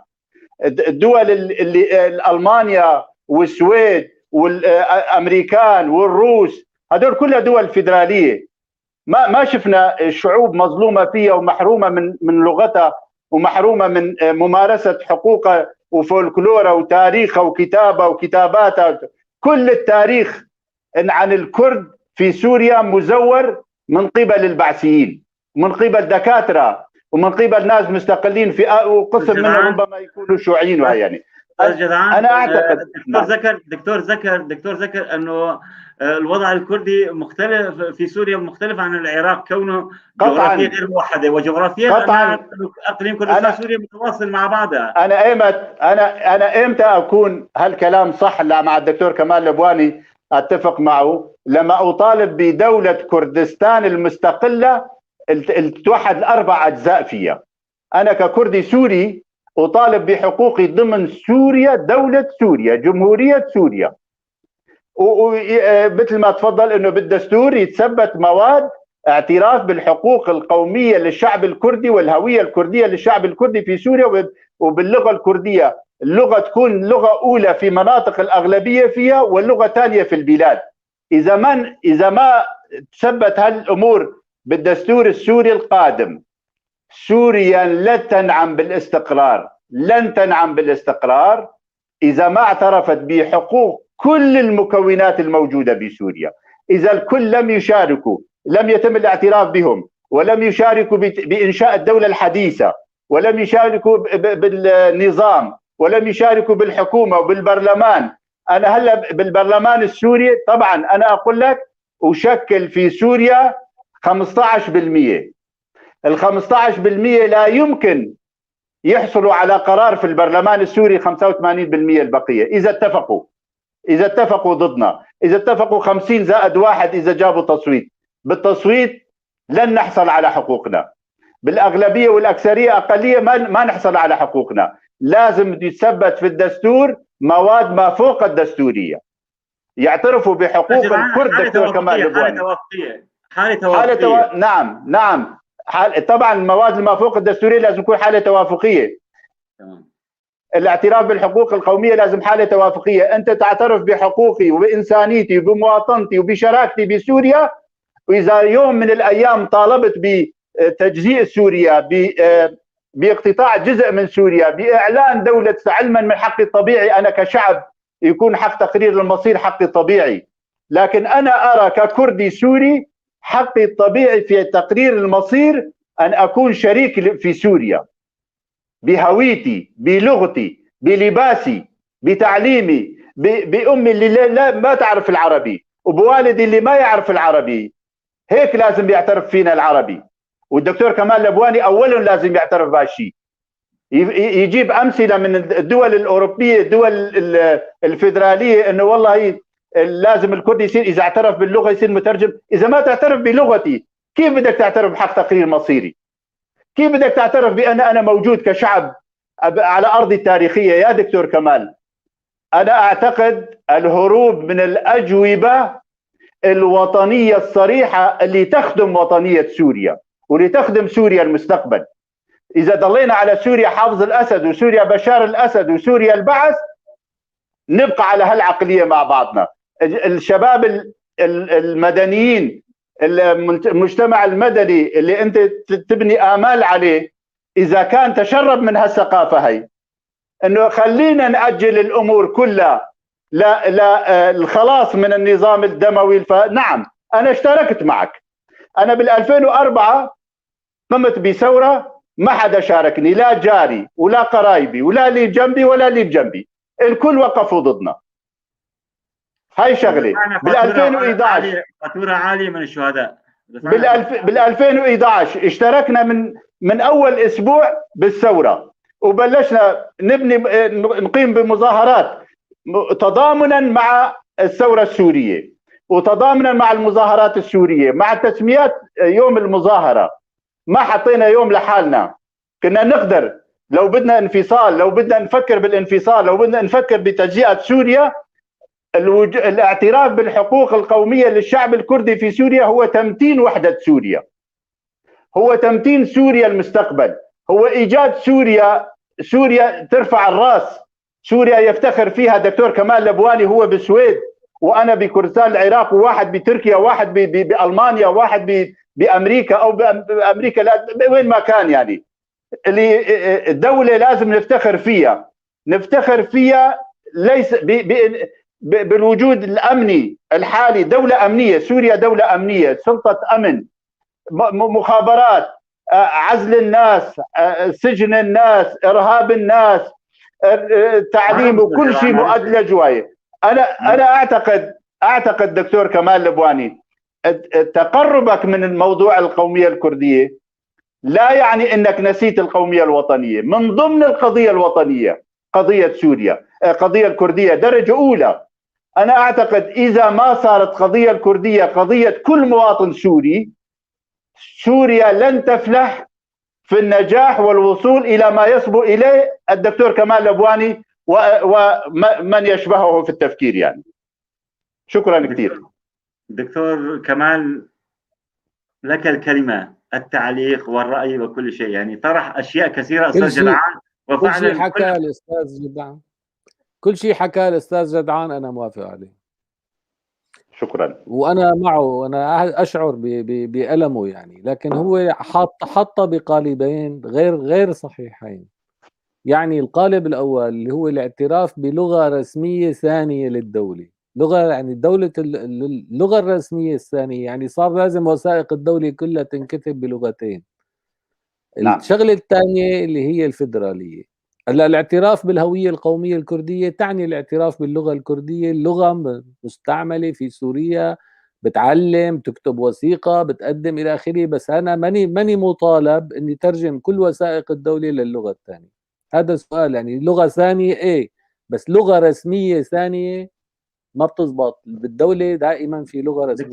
الدول اللي ألمانيا والسويد والأمريكان والروس، هذول كلها دول فيدرالية، ما شفنا شعوب مظلومة فيها ومحرومة من لغتها ومحرومة من ممارسة حقوقها وفولكلورها وتاريخها وكتابها وكتاباتها. كل التاريخ عن الكرد في سوريا مزور من قبل البعثيين، من قبل دكاترة، ومن قبل ناس مستقلين في وقسم منهم ربما يكونوا شيوعيين. يعني انا اعتقد دكتور ذكر انه الوضع الكردي مختلف في سوريا، مختلف عن العراق، كونه جغرافيا غير موحدة، وجغرافيا قطعا اقليم كردستان سوريا متواصل مع بعضها. انا ايمتى اكون هالكلام صح مع الدكتور كمال لبواني اتفق معه؟ لما اطالب بدولة كردستان المستقلة اللي توحد الاربع اجزاء فيها. انا ككردي سوري اطالب بحقوقي ضمن سوريا، دولة سوريا، جمهورية سوريا. ومثل ما تفضل انه بالدستور يتثبت مواد اعتراف بالحقوق القومية للشعب الكردي والهوية الكردية للشعب الكردي في سوريا، وباللغه الكردية، اللغة تكون لغة اولى في مناطق الاغلبية فيها واللغة الثانية في البلاد. اذا ما تثبت هالامور بالدستور السوري القادم، سوريا لن تنعم بالاستقرار، لن تنعم بالاستقرار اذا ما اعترفت بحقوق كل المكونات الموجودة بسوريا. إذا الكل لم يشاركوا، لم يتم الاعتراف بهم، ولم يشاركوا بإنشاء الدولة الحديثة، ولم يشاركوا بالنظام، ولم يشاركوا بالحكومة وبالبرلمان. أنا هلأ بالبرلمان السوري طبعا أنا أقول لك أشكل في سوريا 15%. ال 15% لا يمكن يحصلوا على قرار في البرلمان السوري 85% البقية إذا اتفقوا ضدنا، إذا اتفقوا 50+1، إذا جابوا تصويت، بالتصويت لن نحصل على حقوقنا، بالأغلبية والأكثرية أقلية ما نحصل على حقوقنا. لازم يتثبت في الدستور مواد ما فوق الدستورية يعترفوا بحقوق الكرد. دكتور كمال لبواني، حالة توافقية. نعم طبعا المواد ما فوق الدستورية لازم يكون حالة توافقية. تمام. الاعتراف بالحقوق القومية لازم حالة توافقية. أنت تعترف بحقوقي وبإنسانيتي وبمواطنتي وبشراكتي بسوريا، وإذا يوم من الأيام طالبت بتجزيء سوريا، باقتطاع جزء من سوريا، بإعلان دولة، علما من حقي الطبيعي أنا كشعب يكون حق تقرير المصير حقي الطبيعي، لكن أنا أرى ككردي سوري حقي الطبيعي في تقرير المصير أن أكون شريك في سوريا بهويتي، بلغتي، بلباسي، بتعليمي، بأمي اللي لا ما تعرف العربي، وبوالدي اللي ما يعرف العربي. هيك لازم يعترف فينا العربي. والدكتور كمال لبواني أولا لازم يعترف بهالشيء، يجيب أمثلة من الدول الأوروبية، الدول الفيدرالية، إنه والله لازم الكردي يصير إذا اعترف باللغة يصير مترجم. إذا ما تعترف بلغتي كيف بدك تعترف بحق تقرير مصيري؟ كيف بدك تعترف بأن أنا موجود كشعب على أرضي التاريخية يا دكتور كمال؟ أنا أعتقد الهروب من الأجوبة الوطنية الصريحة اللي تخدم وطنية سوريا واللي تخدم سوريا المستقبل. إذا ضلينا على سوريا حافظ الأسد وسوريا بشار الأسد وسوريا البعث، نبقى على هالعقلية مع بعضنا. الشباب المدنيين المجتمع المدني اللي انت تبني امال عليه، اذا كان تشرب من هالثقافه هي انه خلينا ناجل الامور كلها لا لا الخلاص من النظام الدموي. نعم انا اشتركت معك، انا بال 2004 قمت بثورة ما حدا شاركني، لا جاري ولا قرايبي ولا اللي جنبي ولا اللي بجنبي، الكل وقفوا ضدنا. هاي شغله. بال 2011 فاتورة عالية من الشهداء. بال 2011 اشتركنا من اول اسبوع بالثورة، وبلشنا نبني نقيم بمظاهرات تضامنا مع الثورة السورية، وتضامنا مع المظاهرات السورية، مع تسميات يوم المظاهرة. ما حطينا يوم لحالنا، كنا نقدر لو بدنا انفصال، لو بدنا نفكر بالانفصال، لو بدنا نفكر بتجزئه سوريا. الاعتراف بالحقوق القومية للشعب الكردي في سوريا هو تمتين وحدة سوريا، هو تمتين سوريا المستقبل، هو إيجاد سوريا، سوريا ترفع الرأس، سوريا يفتخر فيها دكتور كمال لبواني، هو بالسويد وأنا بكردستان العراق، وواحد بتركيا، واحد بألمانيا، واحد بأمريكا أو بأمريكا، لا وين ما كان. يعني اللي الدولة لازم نفتخر فيها، نفتخر فيها ليس بالوجود الأمني الحالي. دولة أمنية، سوريا دولة أمنية، سلطة أمن، مخابرات، عزل الناس، سجن الناس، إرهاب الناس، تعليم، وكل شيء مؤدلج. وهي أنا أعتقد دكتور كمال لبواني، تقربك من الموضوع القومية الكردية لا يعني أنك نسيت القومية الوطنية. من ضمن القضية الوطنية قضية سوريا، قضية الكردية درجة أولى. أنا أعتقد إذا ما صارت قضية الكردية قضية كل مواطن سوري، سوريا لن تفلح في النجاح والوصول إلى ما يصبو إليه الدكتور كمال لبواني ومن يشبهه في التفكير. يعني شكرا كثير دكتور كمال، لك الكلمة، التعليق والرأي وكل شيء. يعني طرح أشياء كثيرة أستاذ جدعان، وفعلا كل شيء حكى الأستاذ جدعان، كل شيء حكاه الأستاذ جدعان أنا موافق عليه. شكرا، وأنا معه، أنا أشعر بألمه يعني، لكن هو حط بقالبين غير صحيحين. يعني القالب الأول اللي هو الاعتراف بلغة رسمية ثانية للدولة، لغة يعني دولة اللغة الرسمية الثانية، يعني صار لازم وثائق الدولة كلها تنكتب بلغتين. نعم. الشغلة الثانية اللي هي الفيدرالية. هلا الاعتراف بالهوية القومية الكردية تعني الاعتراف باللغة الكردية، اللغة مستعملة في سوريا، بتعلم، تكتب وثيقة، بتقدم إلى آخره، بس أنا ماني مطالب إني ترجم كل وثائق الدولة للغة الثانية. هذا سؤال، يعني لغة ثانية إيه، بس لغة رسمية ثانية ما بتزبط بالدولة، دائما في لغة رسمية.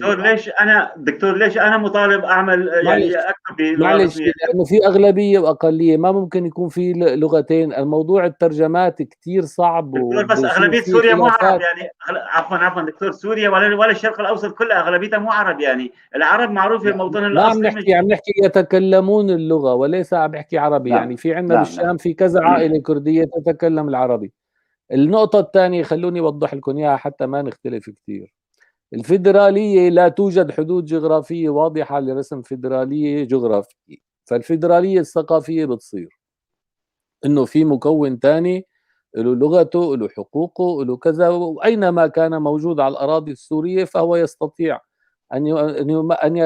دكتور ليش أنا مطالب أعمل يعني أكتب بلغة رسمية؟ لأنه في أغلبية وأقلية، ما ممكن يكون في لغتين. الموضوع الترجمات كتير صعب. دكتور بس أغلبية سوريا مو عرب يعني، عفوا دكتور، سوريا ولا الشرق الأوسط كلها أغلبيتها مو عرب يعني، العرب معروف الموطن الأصلي. عم نحكي يتكلمون اللغة وليس عم بحكي عربي. نعم. يعني في عندنا بالشام في كذا عائلة كردية تتكلم العربي. النقطة الثانية خلوني أوضح لكم إياها حتى ما نختلف كثير. الفيدرالية لا توجد حدود جغرافية واضحة لرسم فيدرالية جغرافية، فالفيدرالية الثقافية بتصير إنه في مكون ثاني له لغته، له حقوقه، له كذا، وأينما كان موجود على الأراضي السورية فهو يستطيع أن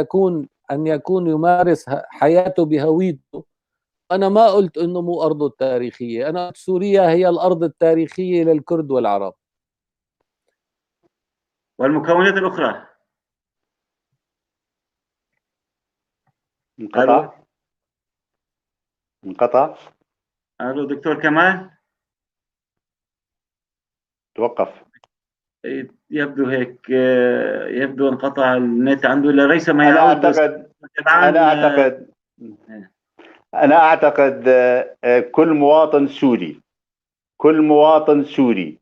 يكون يمارس حياته بهويته. أنا ما قلت إنه مو أرضه التاريخية، أنا قلت سوريا هي الأرض التاريخية للكرد والعرب والمكونات الأخرى. انقطع. ألو دكتور كمال، توقف. يبدو هيك، يبدو انقطع النت عنده ليس ما يعود. أنا أعتقد كل مواطن سوري، كل مواطن سوري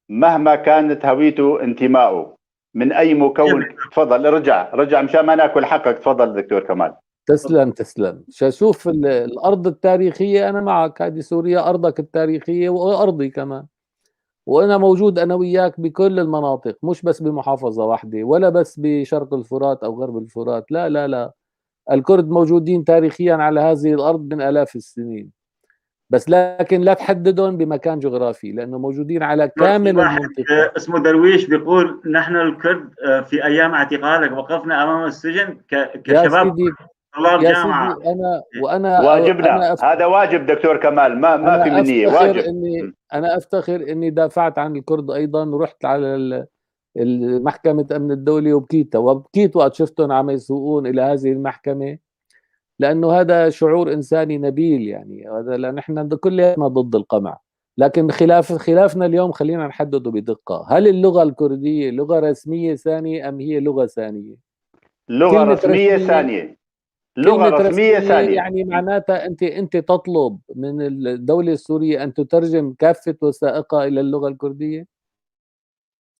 مهما كانت هويته انتمائه من أي مكون. تفضل، رجع مشان ما ناكل حقك. تفضل دكتور كمال. تسلم. شوف الأرض التاريخية، أنا معك، هذه سوريا أرضك التاريخية وأرضي كمان، وانا موجود انا وياك بكل المناطق، مش بس بمحافظة واحدة ولا بس بشرق الفرات او غرب الفرات، لا لا لا، الكرد موجودين تاريخيا على هذه الارض من الاف السنين، بس لكن لا تحددهم بمكان جغرافي لانه موجودين على كامل المنطقة. اسمه درويش بيقول نحن الكرد في ايام اعتقالك وقفنا امام السجن كشباب طلاب جامعه. انا وانا واجبنا أنا هذا واجب دكتور كمال، ما في منيه، واجب. انا افتخر اني دافعت عن الكرد ايضا، ورحت على محكمة امن الدولة وبكيتها، وبكيت وقت شفتهم عم يسوقون الى هذه المحكمة، لانه هذا شعور انساني نبيل. يعني هذا نحن كلنا ضد القمع، لكن خلافنا اليوم خلينا نحدده بدقة، هل اللغة الكردية لغة رسمية ثانية ام هي لغة ثانية؟ لغة رسمية ثانية. لغة رسمية ثانية يعني معناتها انت تطلب من الدولة السورية ان تترجم كافة وثائقها الى اللغة الكردية؟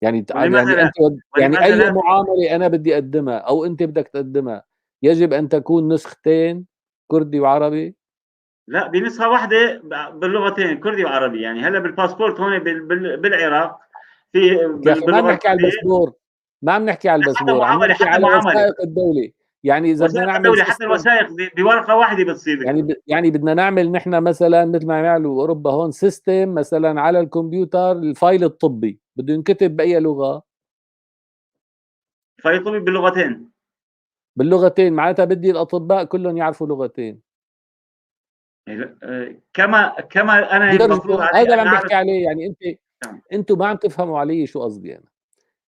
يعني يعني انت يعني اي معاملة انا بدي اقدمها او انت بدك تقدمها يجب ان تكون نسختين، كردي وعربي؟ لا، بنسخه واحدة باللغتين كردي وعربي. يعني هلا بالباسبورت هون بالعراق في ما عم نحكي على الباسبور، ما عم نحكي على الباسبور، عم نحكي على وثائق الدولة. يعني اذا بدنا نعمل حتى الوثائق بورقه واحدة بتصير. يعني بدنا نعمل نحن مثلا مثل ما يعملوا اوروبا هون system مثلا على الكمبيوتر، ال file الطبي بده ينكتب باي لغة؟ ال file الطبي باللغتين. باللغتين، معناتها بدي الاطباء كلهم يعرفوا لغتين. كما انا المفروض هذا اللي عم بحكي عليه. يعني انتم ما عم تفهموا علي شو قصدي انا.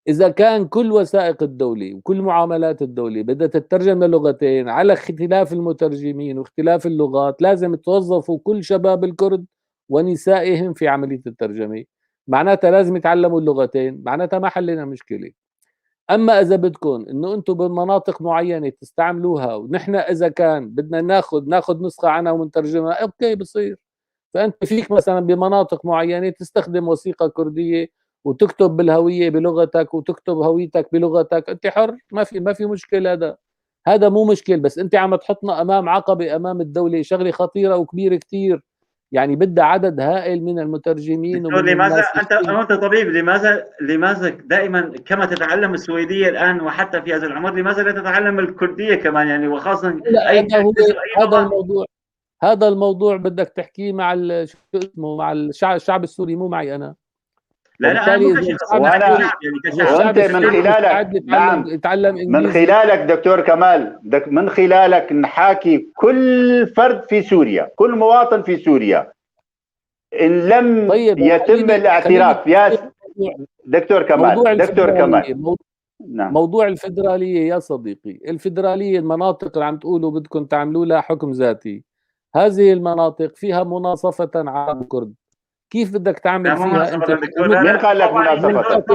إذا كان كل وثائق الدولة وكل معاملات الدولة بدها تترجم للغتين على اختلاف المترجمين واختلاف اللغات، لازم توظفوا كل شباب الكرد ونسائهم في عملية الترجمة، معناتها لازم يتعلموا اللغتين، معناتها ما حلينا مشكلة. أما إذا بدكم إنه أنتم بمناطق معينة تستعملوها ونحن إذا كان بدنا ناخذ نسخة عنها ونترجمها، okay بصير. فأنت فيك مثلا بمناطق معينة تستخدم وثيقة كردية وتكتب بالهوية بلغتك وتكتب هويتك بلغتك، انت حر، ما في مشكلة. هذا مو مشكل، بس انت عم تحطنا امام عقبه امام الدولة، شغله خطيرة وكبيره كثير، يعني بدها عدد هائل من المترجمين. ومن لماذا انت طبيب، لماذا دائما كما تتعلم السويدية الان وحتى في هذا العمر لماذا لا تتعلم الكردية كمان؟ يعني وخاصة هذا الموضوع بدك تحكيه مع شو اسمه، مع الشعب السوري، مو معي انا. لا لا، أنا وأنت من خلالك، نعم، من خلالك دكتور كمال، من خلالك نحاكي كل فرد في سوريا، كل مواطن في سوريا، إن لم طيب يتم الاعتراف يا دكتور كمال، دكتور كمال، نعم. موضوع الفدرالية يا صديقي، الفدرالية المناطق اللي عم تقولوا بدكم تعملوا لها حكم ذاتي، هذه المناطق فيها مناصفة عرب وكرد، كيف بدك تعمل فيها انت؟ مين قال لك مناصفة؟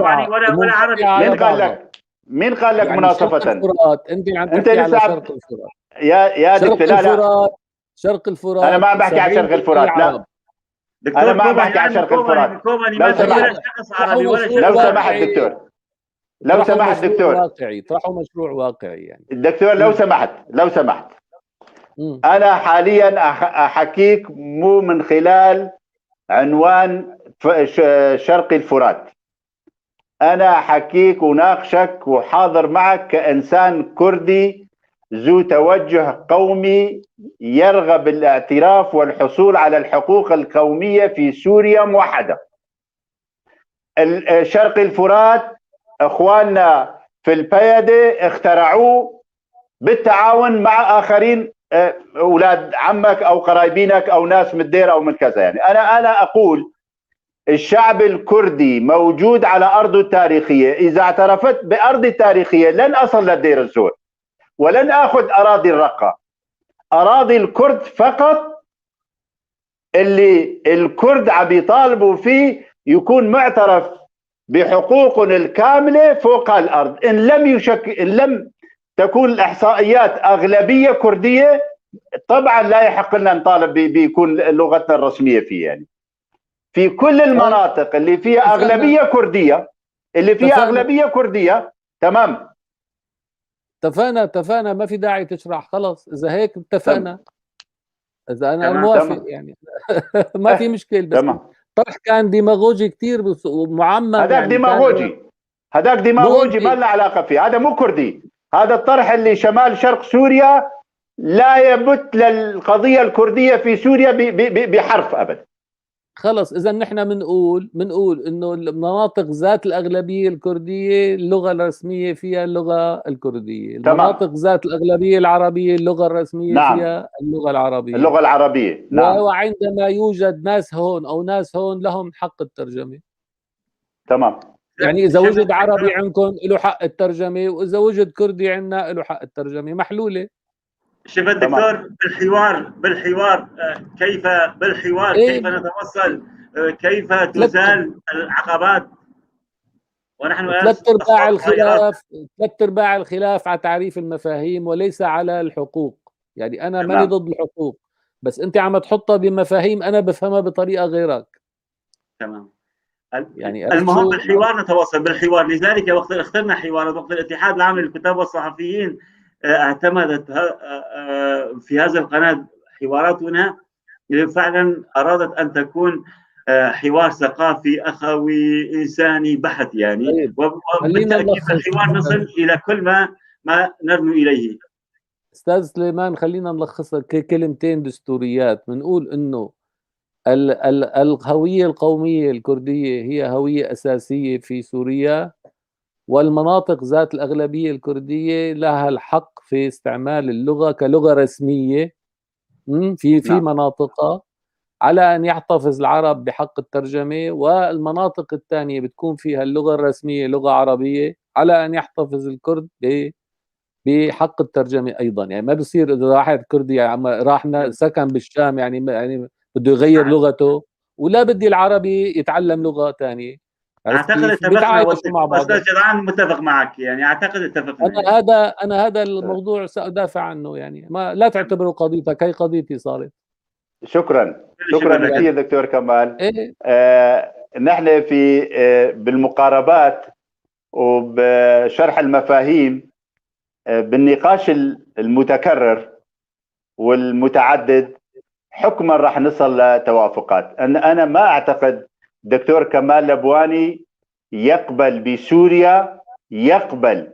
ولا عربي. مين قال لك مناصفة؟ الفرات، انت عم تحكي على شرق الفرات يا دكتور. لا لا، شرق الفرات، انا ما عم بحكي على شرق الفرات، لا انا ما عم بحكي على شرق الفرات. لو سمحت، لو سمحت دكتور، لو سمحت دكتور، واقعي، طرحوا مشروع واقعي يعني دكتور، لو سمحت، لو سمحت، انا حاليا احكيك مو من خلال عنوان شرق الفرات، أنا أحكيك وناقشك وحاضر معك كإنسان كردي ذو توجه قومي يرغب الاعتراف والحصول على الحقوق القومية في سوريا موحدة. شرق الفرات إخواننا في البيادة اخترعوه بالتعاون مع آخرين، أولاد عمك أو قرايبينك أو ناس من الدير أو من كذا. يعني أنا أقول الشعب الكردي موجود على أرضه التاريخية، إذا اعترفت بأرضي التاريخية لن أصل لدير الزور ولن أخذ أراضي الرقة، أراضي الكرد فقط اللي الكرد عم يطالبوا فيه يكون معترف بحقوقهم الكاملة فوق الأرض. إن لم تكون الإحصائيات أغلبية كردية طبعا لا يحق لنا نطالب بيكون لغتنا الرسمية فيه. يعني في كل المناطق اللي فيها أغلبية كردية، اللي فيها أغلبية كردية، تمام. اتفقنا، ما في داعي تشرح، خلص إذا هيك اتفقنا. إذا أنا موافق يعني ما في مشكلة، بس تمام. الطرح كان ديماغوجي كثير ومعمم. هذاك يعني ديماغوجي، هذاك ديماغوجي ما له علاقة فيه، هذا مو كردي. هذا الطرح اللي شمال شرق سوريا لا يبت للقضية الكردية في سوريا بحرف ابدا. خلص، اذا نحن بنقول انه المناطق ذات الاغلبية الكردية اللغة الرسمية فيها اللغة الكرديه، المناطق ذات الاغلبية العربية اللغة الرسمية نعم. فيها اللغة العربية. اللغة العربية، نعم. وعندما يوجد ناس هون او ناس هون لهم حق الترجمة. تمام. يعني اذا وجد عربي عندكم له حق الترجمة، واذا وجد كردي عندنا له حق الترجمة، محلولة. شوف الدكتور، بالحوار كيف بالحوار كيف نتوصل، كيف تزال العقبات. ونحن ثلاث ارباع الخلاف على تعريف المفاهيم وليس على الحقوق. يعني انا ماني ضد الحقوق، بس انت عم تحطها بمفاهيم انا بفهمها بطريقة غيرك. تمام. يعني المهم بالحوار نتواصل بالحوار. لذلك وقت اخترنا حوار، وقت الاتحاد العام للكتاب والصحفيين اعتمدت في هذا القناة حواراتنا، فعلا أرادت أن تكون حوار ثقافي أخوي إنساني بحت يعني. طيب. وبالتأكيد الحوار نصل إلى كل ما نرنو إليه. أستاذ سليمان، خلينا نلخصها كلمتين دستوريات. بنقول إنه الهوية القومية الكردية هي هوية أساسية في سوريا، والمناطق ذات الأغلبية الكردية لها الحق في استعمال اللغة كلغة رسمية في نعم. مناطقها، على أن يحتفظ العرب بحق الترجمة، والمناطق الثانية بتكون فيها اللغة الرسمية لغة عربية، على أن يحتفظ الكرد بحق الترجمة أيضا. يعني ما بصير إذا واحد كردي راح سكن بالشام يعني بده يغير لغته، ولا بدي العربي يتعلم لغة ثانية. اعتقد اتفقنا، استاذ جدعان متفق معك يعني، اعتقد اتفقنا. انا هذا الموضوع سادافع عنه، يعني ما لا تعتبره قضيتك، هي قضيتي صارت. شكرا، شكرا كثير دكتور كمال. إيه؟ نحن في بالمقاربات وبشرح المفاهيم بالنقاش المتكرر والمتعدد حكما راح نصل لتوافقات. انا ما اعتقد دكتور كمال لبواني يقبل بسوريا، يقبل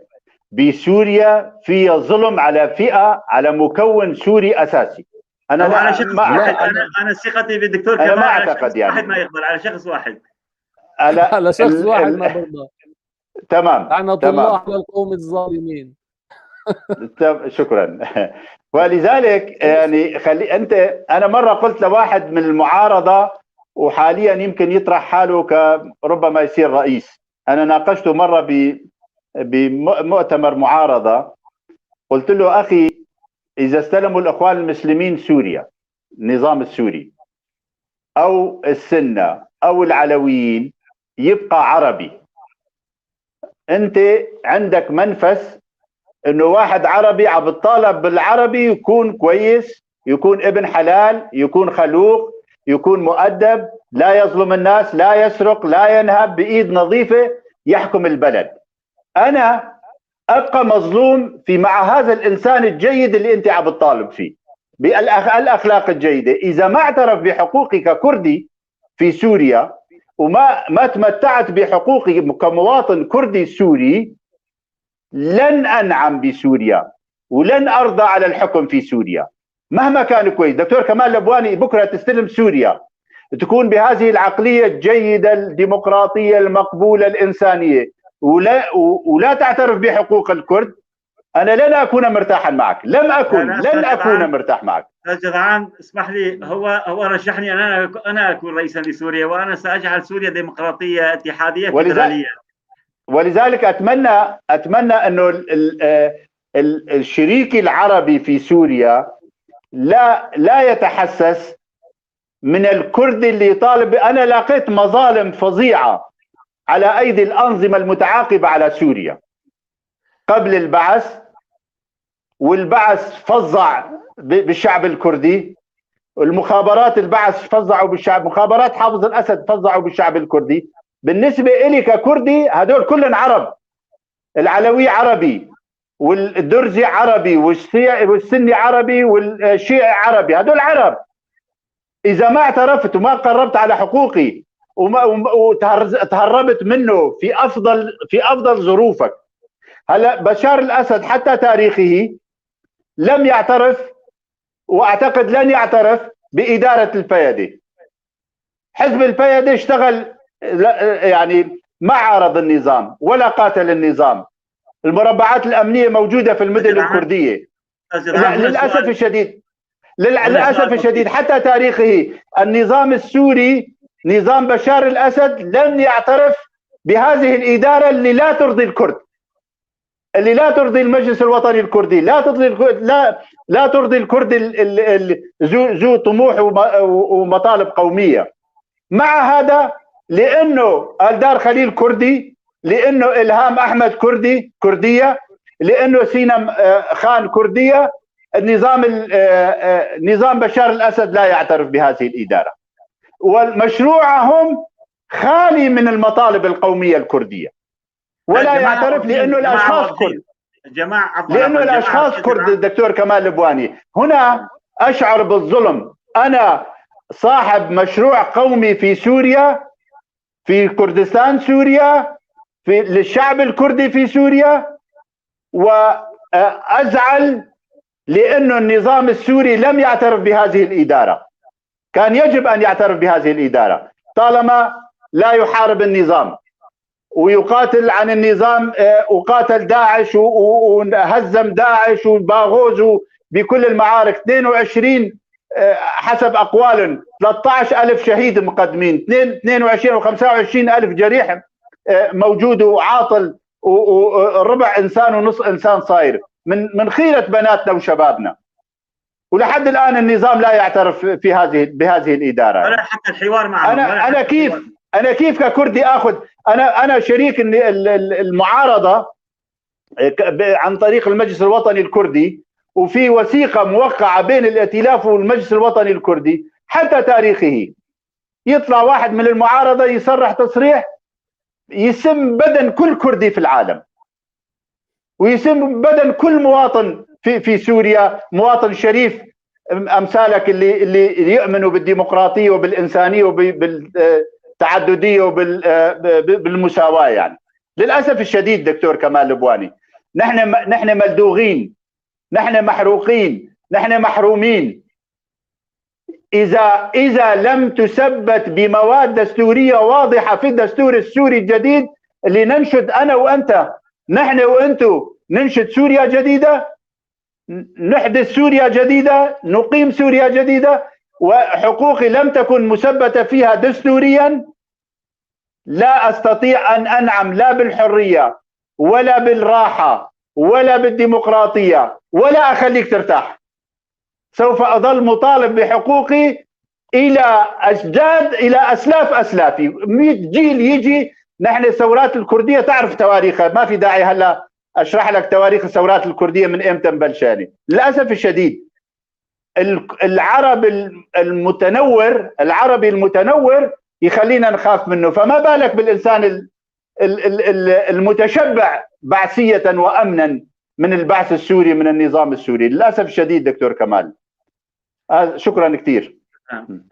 بسوريا في ظلم على فئة، على مكون سوري أساسي. أنا على شخص واحد، أنا ثقتي بالدكتور كمال ما أعتقد يعني واحد ما يقبل على شخص واحد، على شخص واحد ما برضى. تمام، لعنة الله على القوم الظالمين. شكرا. ولذلك يعني خلي أنت، أنا مرة قلت لواحد من المعارضة وحاليا يمكن يطرح حاله كربما يصير رئيس، انا ناقشته مرة بمؤتمر معارضة، قلت له اخي اذا استلموا الاخوان المسلمين سوريا، النظام السوري او السنة او العلويين، يبقى عربي. انت عندك منفس انه واحد عربي عم بتطالب بالعربي يكون كويس، يكون ابن حلال، يكون خلوق، يكون مؤدب، لا يظلم الناس، لا يسرق، لا ينهب، بإيد نظيفة يحكم البلد. أنا أبقى مظلوم في مع هذا الإنسان الجيد اللي أنت عم بتطالب فيه بالأخلاق الجيدة. إذا ما اعترف بحقوقي ككردي في سوريا وما ما تمتعت بحقوقي كمواطن كردي سوري، لن أنعم بسوريا ولن أرضى على الحكم في سوريا مهما كان كويس. دكتور كمال لبواني بكرة تستلم سوريا تكون بهذه العقلية الجيدة الديمقراطية المقبولة الإنسانية ولا تعترف بحقوق الكرد، أنا لن أكون مرتاحا معك، لم أكن، لن أكون مرتاح معك. أستاذ جدعان اسمح لي، هو رشحني أنا أكون رئيسا لسوريا، وأنا سأجعل سوريا ديمقراطية اتحادية فيدرالية. ولذلك أتمنى أنه الشريك العربي في سوريا لا يتحسس من الكرد اللي يطالب. أنا لقيت مظالم فظيعة على أيدي الأنظمة المتعاقبة على سوريا قبل البعث، والبعث فظع بالشعب الكردي، المخابرات البعث فظعوا بالشعب، مخابرات حافظ الأسد فظعوا بالشعب الكردي. بالنسبة إلي ككردي هدول كلهم عرب، العلوي عربي والدرزي عربي والسني عربي والشيعي عربي، هدول عرب. إذا ما اعترفت وما قربت على حقوقي وتهربت منه في افضل ظروفك. هلا بشار الاسد حتى تاريخه لم يعترف، واعتقد لن يعترف بادارة البيدي. حزب البيدي اشتغل يعني ما عارض النظام ولا قاتل النظام. المربعات الامنية موجودة في المدن الكردية. للاسف الشديد، للاسف الشديد حتى تاريخه النظام السوري، نظام بشار الاسد، لن يعترف بهذه الادارة اللي لا ترضي الكرد، اللي لا ترضي المجلس الوطني الكردي، لا ترضي لا ترضي الكرد ذو طموح ومطالب قومية. مع هذا لانه الدار خليل كردي، لانه الهام احمد كردي كرديه، لانه سينم خان كرديه، النظام نظام بشار الاسد لا يعترف بهذه الادارة، ومشروعهم خالي من المطالب القومية الكردية، ولا يعترف لانه الاشخاص كرد. جماعة لانه الاشخاص كرد. الدكتور كمال لبواني، هنا اشعر بالظلم. انا صاحب مشروع قومي في سوريا، في كردستان سوريا، في للشعب الكردي في سوريا، وازعل لانه النظام السوري لم يعترف بهذه الادارة. كان يجب ان يعترف بهذه الادارة طالما لا يحارب النظام ويقاتل عن النظام، وقاتل داعش وهزم داعش وباغوز بكل المعارك. 22 حسب اقوال 13,000 شهيد مقدمين، 22 و 25,000 جريح موجود وعاطل، وربع انسان ونص انسان صاير من خيره بناتنا وشبابنا. ولحد الان النظام لا يعترف في هذه بهذه الادارة، ولا حتى الحوار معهم. انا كيف، انا كيف ككردي اخذ، انا شريك المعارضة عن طريق المجلس الوطني الكردي، وفي وثيقة موقعه بين الائتلاف والمجلس الوطني الكردي حتى تاريخه. يطلع واحد من المعارضة يصرح تصريح يسم بدن كل كردي في العالم، ويسم بدن كل مواطن في سوريا، مواطن شريف امثالك اللي يؤمنوا بالديمقراطية وبالانسانيه وبالتعدديه وبالمساواه. يعني للاسف الشديد دكتور كمال لبواني، نحن ملدوغين، نحن محروقين، نحن محرومين. اذا لم تثبت بمواد دستورية واضحة في الدستور السوري الجديد اللي ننشد انا وانت، نحن وانتو ننشد سوريا جديدة، نحدث سوريا جديدة، نقيم سوريا جديدة، وحقوقي لم تكن مثبتة فيها دستوريا، لا استطيع ان انعم لا بالحرية ولا بالراحة ولا بالديمقراطية، ولا اخليك ترتاح. سوف اظل مطالب بحقوقي الى اجداد، الى اسلاف اسلافي، 100 جيل يجي. نحن الثورات الكردية تعرف تواريخها، ما في داعي هلا اشرح لك تواريخ الثورات الكردية من امتى مبلشانه. للاسف الشديد العرب المتنور، العربي المتنور يخلينا نخاف منه، فما بالك بالانسان المتشبع بعثيه وامنا من البعث السوري، من النظام السوري. للاسف الشديد دكتور كمال، شكرا كثير.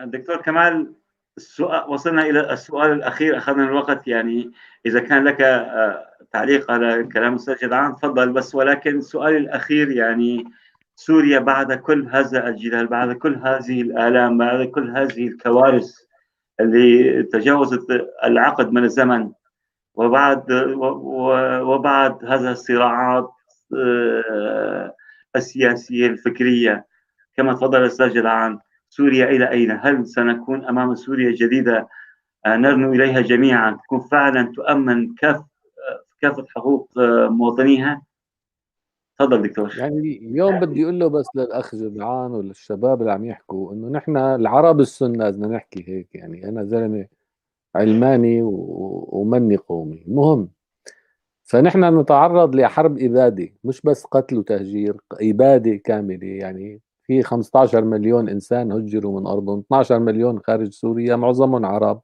دكتور كمال، السؤال، وصلنا الى السؤال الاخير، اخذنا الوقت، يعني اذا كان لك تعليق على كلام الاستاذ جدعان تفضل، بس ولكن السؤال الاخير، يعني سوريا بعد كل هذا الجدال، بعد كل هذه الالام، بعد كل هذه الكوارث اللي تجاوزت العقد من الزمن، وبعد هذا الصراعات السياسية الفكرية كما تفضل الاستاذ جدعان، سوريا الى اين؟ هل سنكون امام سوريا جديدة نرنو اليها جميعا، تكون فعلا تؤمن كافة حقوق مواطنيها؟ تفضل دكتور. يعني اليوم بدي اقول له بس للاخ جدعان وللشباب اللي عم يحكوا انه نحن العرب السنة بدنا نحكي هيك، يعني انا زلمة علماني ومني قومي، المهم فنحن نتعرض لحرب ابادة، مش بس قتل وتهجير، ابادة كاملة. يعني في 15 مليون انسان هجروا من ارضهم، 12 مليون خارج سوريا، معظمهم عرب،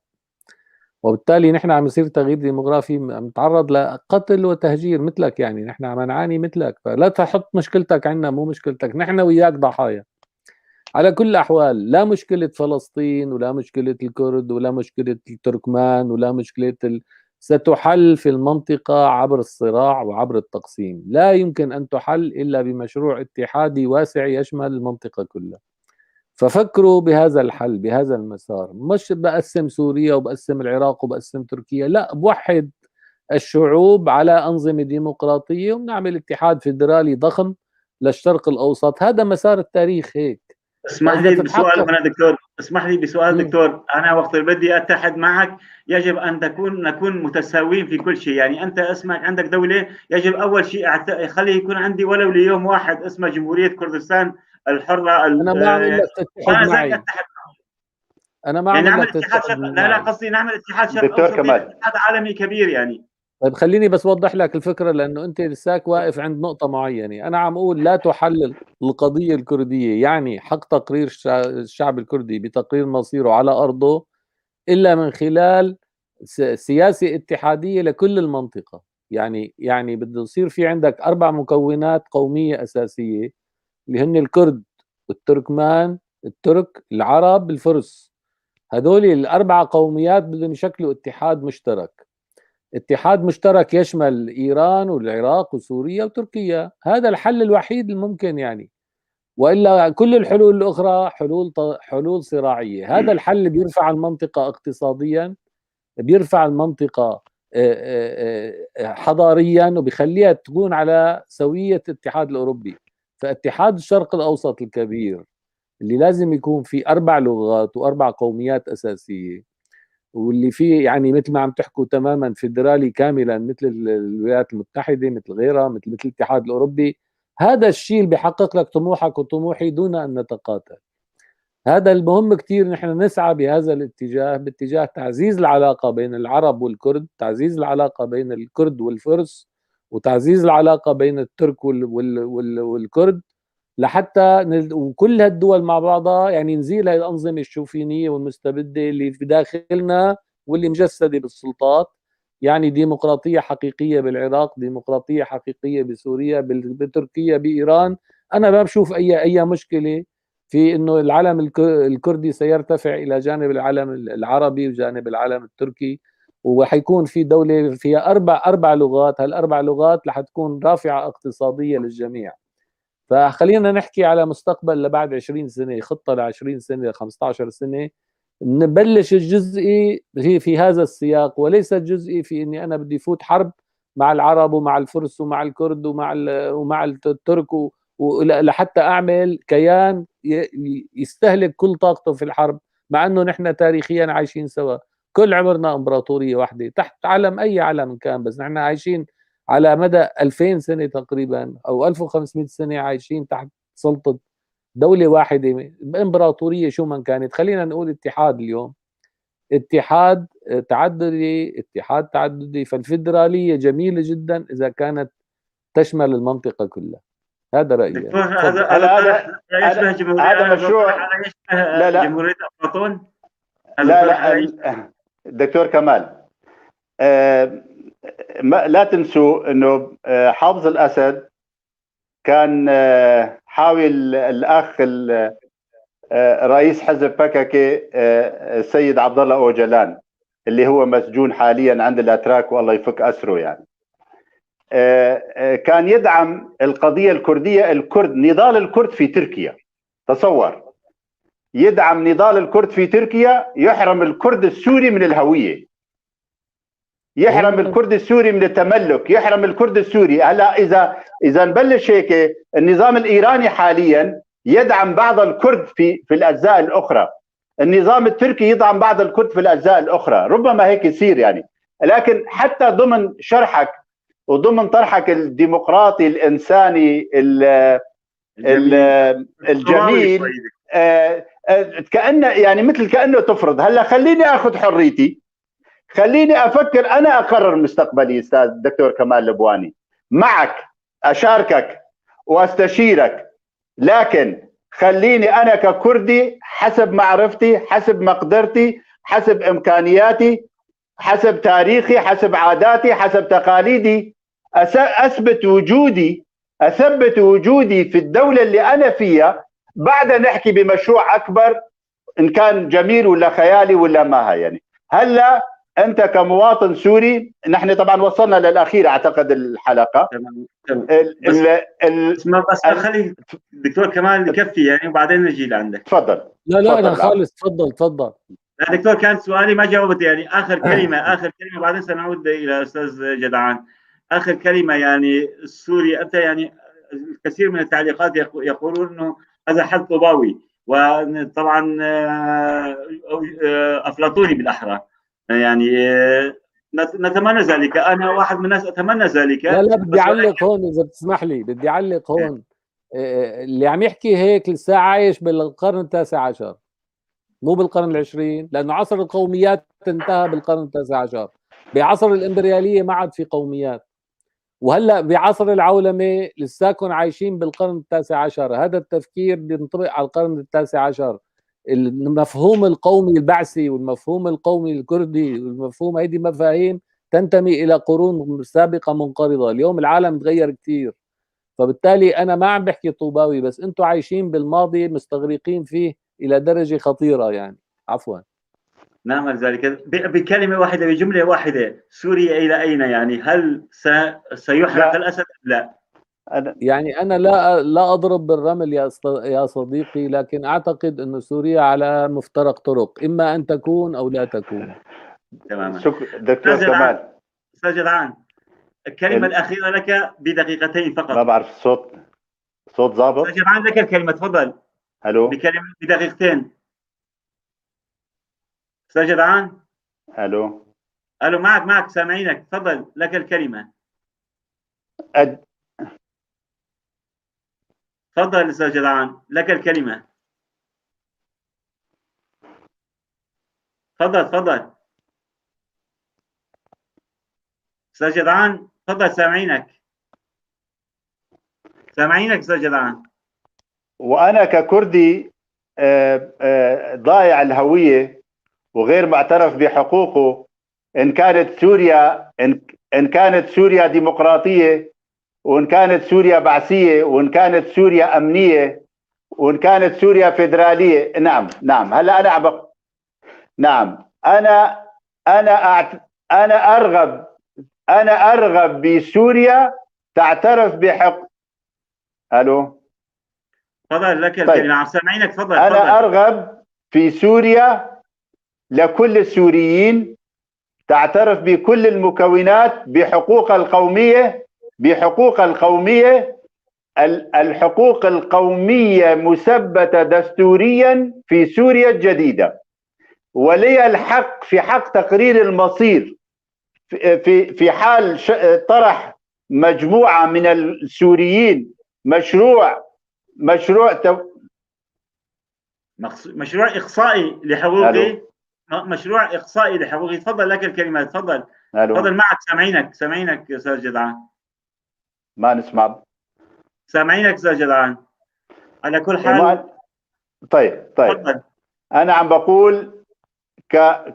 وبالتالي نحن عم يصير تغيير ديموغرافي، عم نتعرض لقتل وتهجير مثلك، يعني نحن عم نعاني مثلك، فلا تحط مشكلتك عنا، مو مشكلتك، نحن وياك ضحايا. على كل الأحوال لا مشكلة فلسطين ولا مشكلة الكرد ولا مشكلة التركمان ولا مشكلة ستحل في المنطقة عبر الصراع وعبر التقسيم. لا يمكن أن تحل إلا بمشروع اتحادي واسع يشمل المنطقة كلها. ففكروا بهذا الحل، بهذا المسار. مش بقسم سوريا وبقسم العراق وبقسم تركيا، لا، بوحد الشعوب على أنظمة ديمقراطية وبنعمل اتحاد فيدرالي ضخم للشرق الأوسط. هذا مسار التاريخ هيك. اسمح لي بسؤال هنا دكتور، اسمح لي بسؤال دكتور. أنا وقت بدي أتحد معك يجب أن نكون متساويين في كل شيء. يعني أنت اسمك عندك دولة، يجب أول شيء خلي يكون عندي ولو ليوم واحد اسمه جمهورية كردستان الحرة. أنا ما عم لك تتحد معي، أنا ما عم لك تتحد. لا لا، قصدي نعمل اتحاد شرق أوسطي، اتحاد عالمي كبير يعني. طيب خليني بس اوضح لك الفكرة، لانه انت لساك واقف عند نقطة معينة. انا عم اقول لا تحلل القضية الكردية، يعني حق تقرير الشعب الكردي بتقرير مصيره على ارضه، الا من خلال سياسة اتحادية لكل المنطقة. يعني بده يصير في عندك 4 مكونات قومية اساسية اللي هن الكرد، التركمان، الترك، العرب، الفرس. هذول ال4 قوميات بدهم يشكلوا اتحاد مشترك، اتحاد مشترك يشمل إيران والعراق وسوريا وتركيا. هذا الحل الوحيد الممكن يعني، وإلا كل الحلول الأخرى حلول صراعية. هذا الحل بيرفع المنطقة اقتصاديا، بيرفع المنطقة حضاريا، وبيخليها تكون على سوية الاتحاد الأوروبي. فاتحاد الشرق الأوسط الكبير اللي لازم يكون فيه 4 لغات و4 قوميات أساسية، واللي فيه يعني مثل ما عم تحكوا تماما فيدرالي كاملا مثل الولايات المتحدة، مثل غيرها، مثل الاتحاد الأوروبي. هذا الشيء اللي بيحقق لك طموحك وطموحي دون أن نتقاتل. هذا المهم كثير، نحن نسعى بهذا الاتجاه، باتجاه تعزيز العلاقة بين العرب والكرد، تعزيز العلاقة بين الكرد والفرس، وتعزيز العلاقة بين الترك والكرد، لحتى وكل هالدول مع بعضها يعني نزيل هاي الأنظمة الشوفينية والمستبدة اللي في داخلنا واللي مجسدة بالسلطات. يعني ديمقراطية حقيقية بالعراق، ديمقراطية حقيقية بسوريا، بتركيا، بإيران. أنا ما بشوف أي مشكلة في إنه العلم الكردي سيرتفع إلى جانب العلم العربي وجانب العلم التركي، وحيكون في دولة فيها أربع لغات. هالأربع لغات رح تكون رافعة اقتصادية للجميع. فخلينا نحكي على مستقبل لبعد 20 سنة، خطة ل 20 سنة، 15 سنة، نبلش الجزئي في هذا السياق، وليس الجزئي في اني انا بدي فوت حرب مع العرب ومع الفرس ومع الكرد ومع الترك لحتى اعمل كيان يستهلك كل طاقته في الحرب، مع انه نحن تاريخيا عايشين سوا، كل عمرنا امبراطورية واحدة تحت علم اي علم كان، بس نحن عايشين على مدى 2000 سنة تقريبا أو 1500 سنة عايشين تحت سلطة دولة واحدة، إمبراطورية شو من كانت. خلينا نقول اتحاد اليوم، اتحاد تعددي، اتحاد تعددي. فالفيدرالية جميلة جدا إذا كانت تشمل المنطقة كلها. هذا رأيي. دكتور هذا يشبه جمهورية، هذا مشروع لا لا جمهورية أفلاطون. لا لا دكتور كمال، لا تنسوا انه حافظ الاسد كان حاول الاخ رئيس حزب بككي السيد عبد الله اوجلان اللي هو مسجون حاليا عند الاتراك والله يفك اسره، يعني كان يدعم القضية الكردية، الكرد، نضال الكرد في تركيا. تصور، يدعم نضال الكرد في تركيا، يحرم الكرد السوري من الهوية، يحرم الكرد السوري من التملك، يحرم الكرد السوري. هلا اذا نبلش هيك، النظام الايراني حاليا يدعم بعض الكرد في الاجزاء الاخرى، النظام التركي يدعم بعض الكرد في الاجزاء الاخرى، ربما هيك يصير يعني. لكن حتى ضمن شرحك وضمن طرحك الديمقراطي الانساني الجميل، كأنه يعني مثل كأنه تفرض هلا خليني اخذ حريتي، خليني افكر، انا اقرر مستقبلي. استاذ دكتور كمال لبواني، معك اشاركك واستشيرك، لكن خليني انا ككردي حسب معرفتي، حسب مقدرتي، حسب امكانياتي، حسب تاريخي، حسب عاداتي، حسب تقاليدي، اثبت وجودي، اثبت وجودي في الدولة اللي انا فيها، بعدها نحكي بمشروع اكبر ان كان جميل ولا خيالي ولا ما هي. يعني هلا انت كمواطن سوري، نحن طبعا وصلنا للاخير اعتقد الحلقة. تمام. بس خلي الدكتور كمال يكفي يعني وبعدين نجي لعندك. تفضل. لا انا خالص، تفضل. لا دكتور، كان سؤالي ما جاوبت يعني. اخر كلمة بعدين سنعود الى استاذ جدعان. اخر كلمة يعني سوريا، انت يعني الكثير من التعليقات يقولون انه هذا حل طوباوي، وطبعا افلاطوني بالاحرى، يعني نتمنى ذلك. انا واحد من الناس اتمنى ذلك. لا بدي اعلق هون اذا بتسمح لي، بدي اعلق هون. اللي عم يحكي هيك لسه عايش بالقرن التاسع عشر، مو بالقرن العشرين، لانه عصر القوميات انتهى بالقرن التاسع عشر. بعصر الامبرياليه ما عاد في قوميات، وهلا بعصر العولمة لساكن عايشين بالقرن التاسع عشر. هذا التفكير بينطبق على القرن التاسع عشر. المفهوم القومي البعثي والمفهوم القومي الكردي والمفهوم، هيدي مفاهيم تنتمي الى قرون سابقه منقرضه. اليوم العالم تغير كثير، فبالتالي انا ما عم بحكي طوباوي، بس انتم عايشين بالماضي مستغرقين فيه الى درجه خطيرة يعني. عفوا. نعمل ذلك بكلمه واحدة، بجملة واحدة، سوريا الى اين يعني؟ هل سيحرق الاسد؟ لا. يعني أنا لا أضرب بالرمل يا صديقي، لكن أعتقد أن سوريا على مفترق طرق، إما أن تكون أو لا تكون. تماما. شكرا دكتور كمال. أستاذ جدعان، الكلمة الأخيرة لك بدقيقتين فقط. ما بعرف الصوت، صوت ظابط. أستاذ جدعان لك الكلمة، تفضل. ألو. بكلمة بدقيقتين. أستاذ جدعان. ألو. ألو، معك سامعينك، تفضل لك الكلمة. تفضل استاذ جدعان، لك الكلمة. تفضل استاذ جدعان، تفضل، سامعينك استاذ جدعان. وانا ككردي ضايع الهوية وغير معترف بحقوقه، ان كانت سوريا ان كانت سوريا ديمقراطية، وإن كانت سوريا بعثية، وإن كانت سوريا أمنية، وإن كانت سوريا فيدرالية. نعم هلا أنا نعم أنا أنا أنا أرغب، أنا أرغب بسوريا تعترف بحق. ألو تفضل لك الكلمة. عم سامعينك، تفضل. أنا أرغب في سوريا لكل السوريين، تعترف بكل المكونات بحقوق القومية، بحقوق القومية. الحقوق القومية مثبتة دستوريا في سوريا الجديدة، ولي الحق في حق تقرير المصير في حال طرح مجموعة من السوريين مشروع مشروع إقصائي لحقوقي، مشروع إقصائي لحقوقي. تفضل لك الكلمة، تفضل. تفضل معك، سامعينك سامعينك يا أستاذ جدعان. ما نسمع. سامعينك أستاذ جدعان. على كل حال. طيب طيب. أنا عم بقول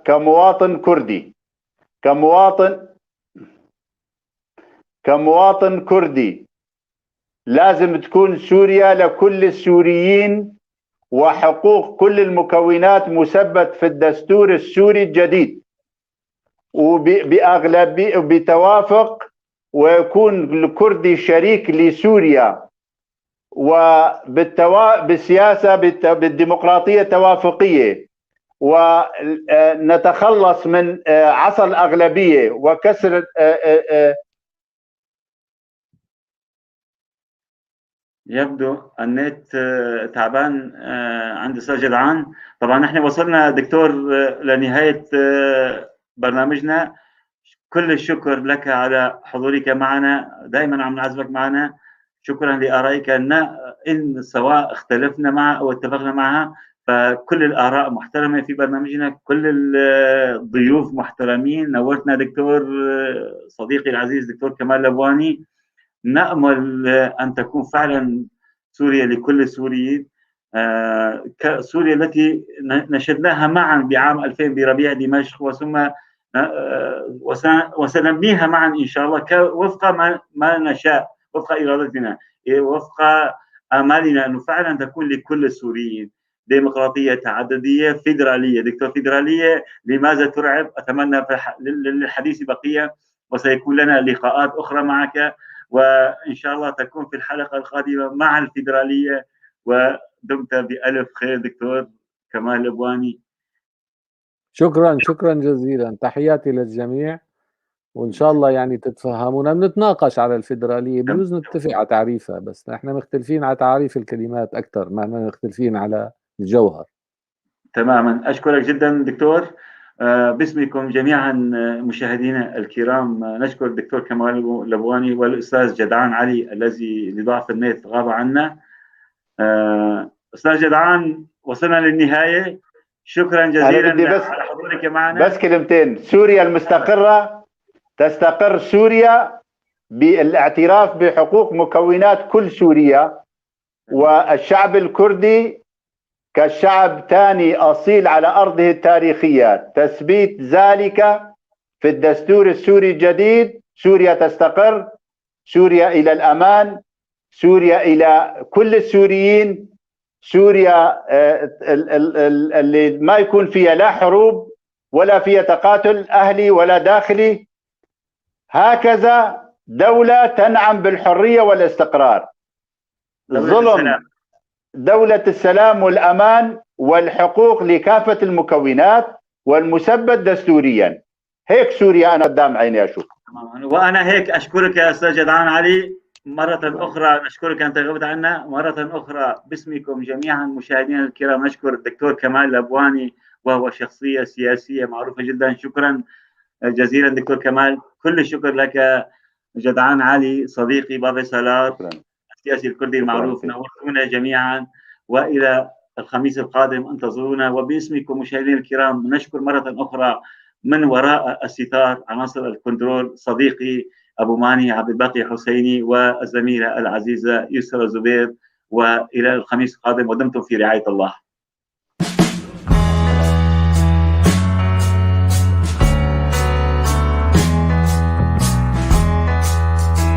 كمواطن كردي، كمواطن كردي لازم تكون سوريا لكل السوريين، وحقوق كل المكونات مثبت في الدستور السوري الجديد، وبأغلبية بتوافق، ويكون الكردي شريك لسوريا، وبالسياسة بالديمقراطية التوافقية، ونتخلص من عصا الأغلبية وكسر. يبدو النت تعبان عند أستاذ جدعان. طبعا نحن وصلنا دكتور لنهاية برنامجنا. كل الشكر لك على حضورك معنا، دائما عم نعزبك معنا. شكرا لآرائك، إن سواء اختلفنا معها أو اتفقنا معها، فكل الآراء محترمة في برنامجنا، كل الضيوف محترمين. نورتنا دكتور صديقي العزيز دكتور كمال لبواني. نأمل أن تكون فعلا سوريا لكل السوريين، سوريا التي نشدناها معا بعام 2000 بربيع دمشق، وثم وسنبنيها معا إن شاء الله وفق ما نشاء، وفق إرادتنا، وفق آمالنا أنه فعلا تكون لكل السوريين ديمقراطية تعددية فيدرالية. دكتور، فيدرالية لماذا ترعب؟ أتمنى للحديث بقية، وسيكون لنا لقاءات أخرى معك، وإن شاء الله تكون في الحلقة القادمة مع الفيدرالية. ودمت بألف خير دكتور كمال لبواني. شكرا، شكرا جزيلا، تحياتي للجميع، وإن شاء الله يعني تتفهمونا. بنتناقش على الفيدرالية، بجوز نتفق على تعريفها، بس نحن مختلفين على تعريف الكلمات أكثر ما مختلفين على الجوهر. تماما، أشكرك جدا دكتور. باسمكم جميعا مشاهدينا الكرام، نشكر الدكتور كمال لبواني والأستاذ جدعان علي الذي لضعف النت غاب عنا. أستاذ جدعان، وصلنا للنهاية، شكرا جزيلا على حضورك معنا. بس كلمتين، سوريا المستقرة تستقر سوريا بالاعتراف بحقوق مكونات كل سوريا، والشعب الكردي كشعب ثاني أصيل على أرضه التاريخية، تثبيت ذلك في الدستور السوري الجديد. سوريا تستقر، سوريا إلى الأمان، سوريا إلى كل السوريين، سوريا اللي ما يكون فيها لا حروب ولا فيها تقاتل أهلي ولا داخلي. هكذا دولة تنعم بالحرية والاستقرار. الظلم، دولة السلام والأمان والحقوق لكافة المكونات والمثبت دستوريا. هيك سوريا أنا قدام عيني أشوف. وأنا هيك أشكرك يا أستاذ جدعان علي مرة أخرى، نشكرك أنت غبت عنا. مرة أخرى باسمكم جميعا مشاهدينا الكرام نشكر الدكتور كمال لبواني، وهو شخصية سياسية معروفة جدا. شكرا جزيلا دكتور كمال، كل الشكر لك جدعان علي صديقي بابي سالار السياسي الكردي المعروف. نورتونا جميعا، والى الخميس القادم انتظرونا. وباسمكم مشاهدينا الكرام نشكر مرة اخرى من وراء الستار عناصر الكنترول صديقي ابو ماني عبد الباقي حسيني والزميله العزيزة يسرى زبير. والى الخميس القادم، ودمتم في رعاية الله.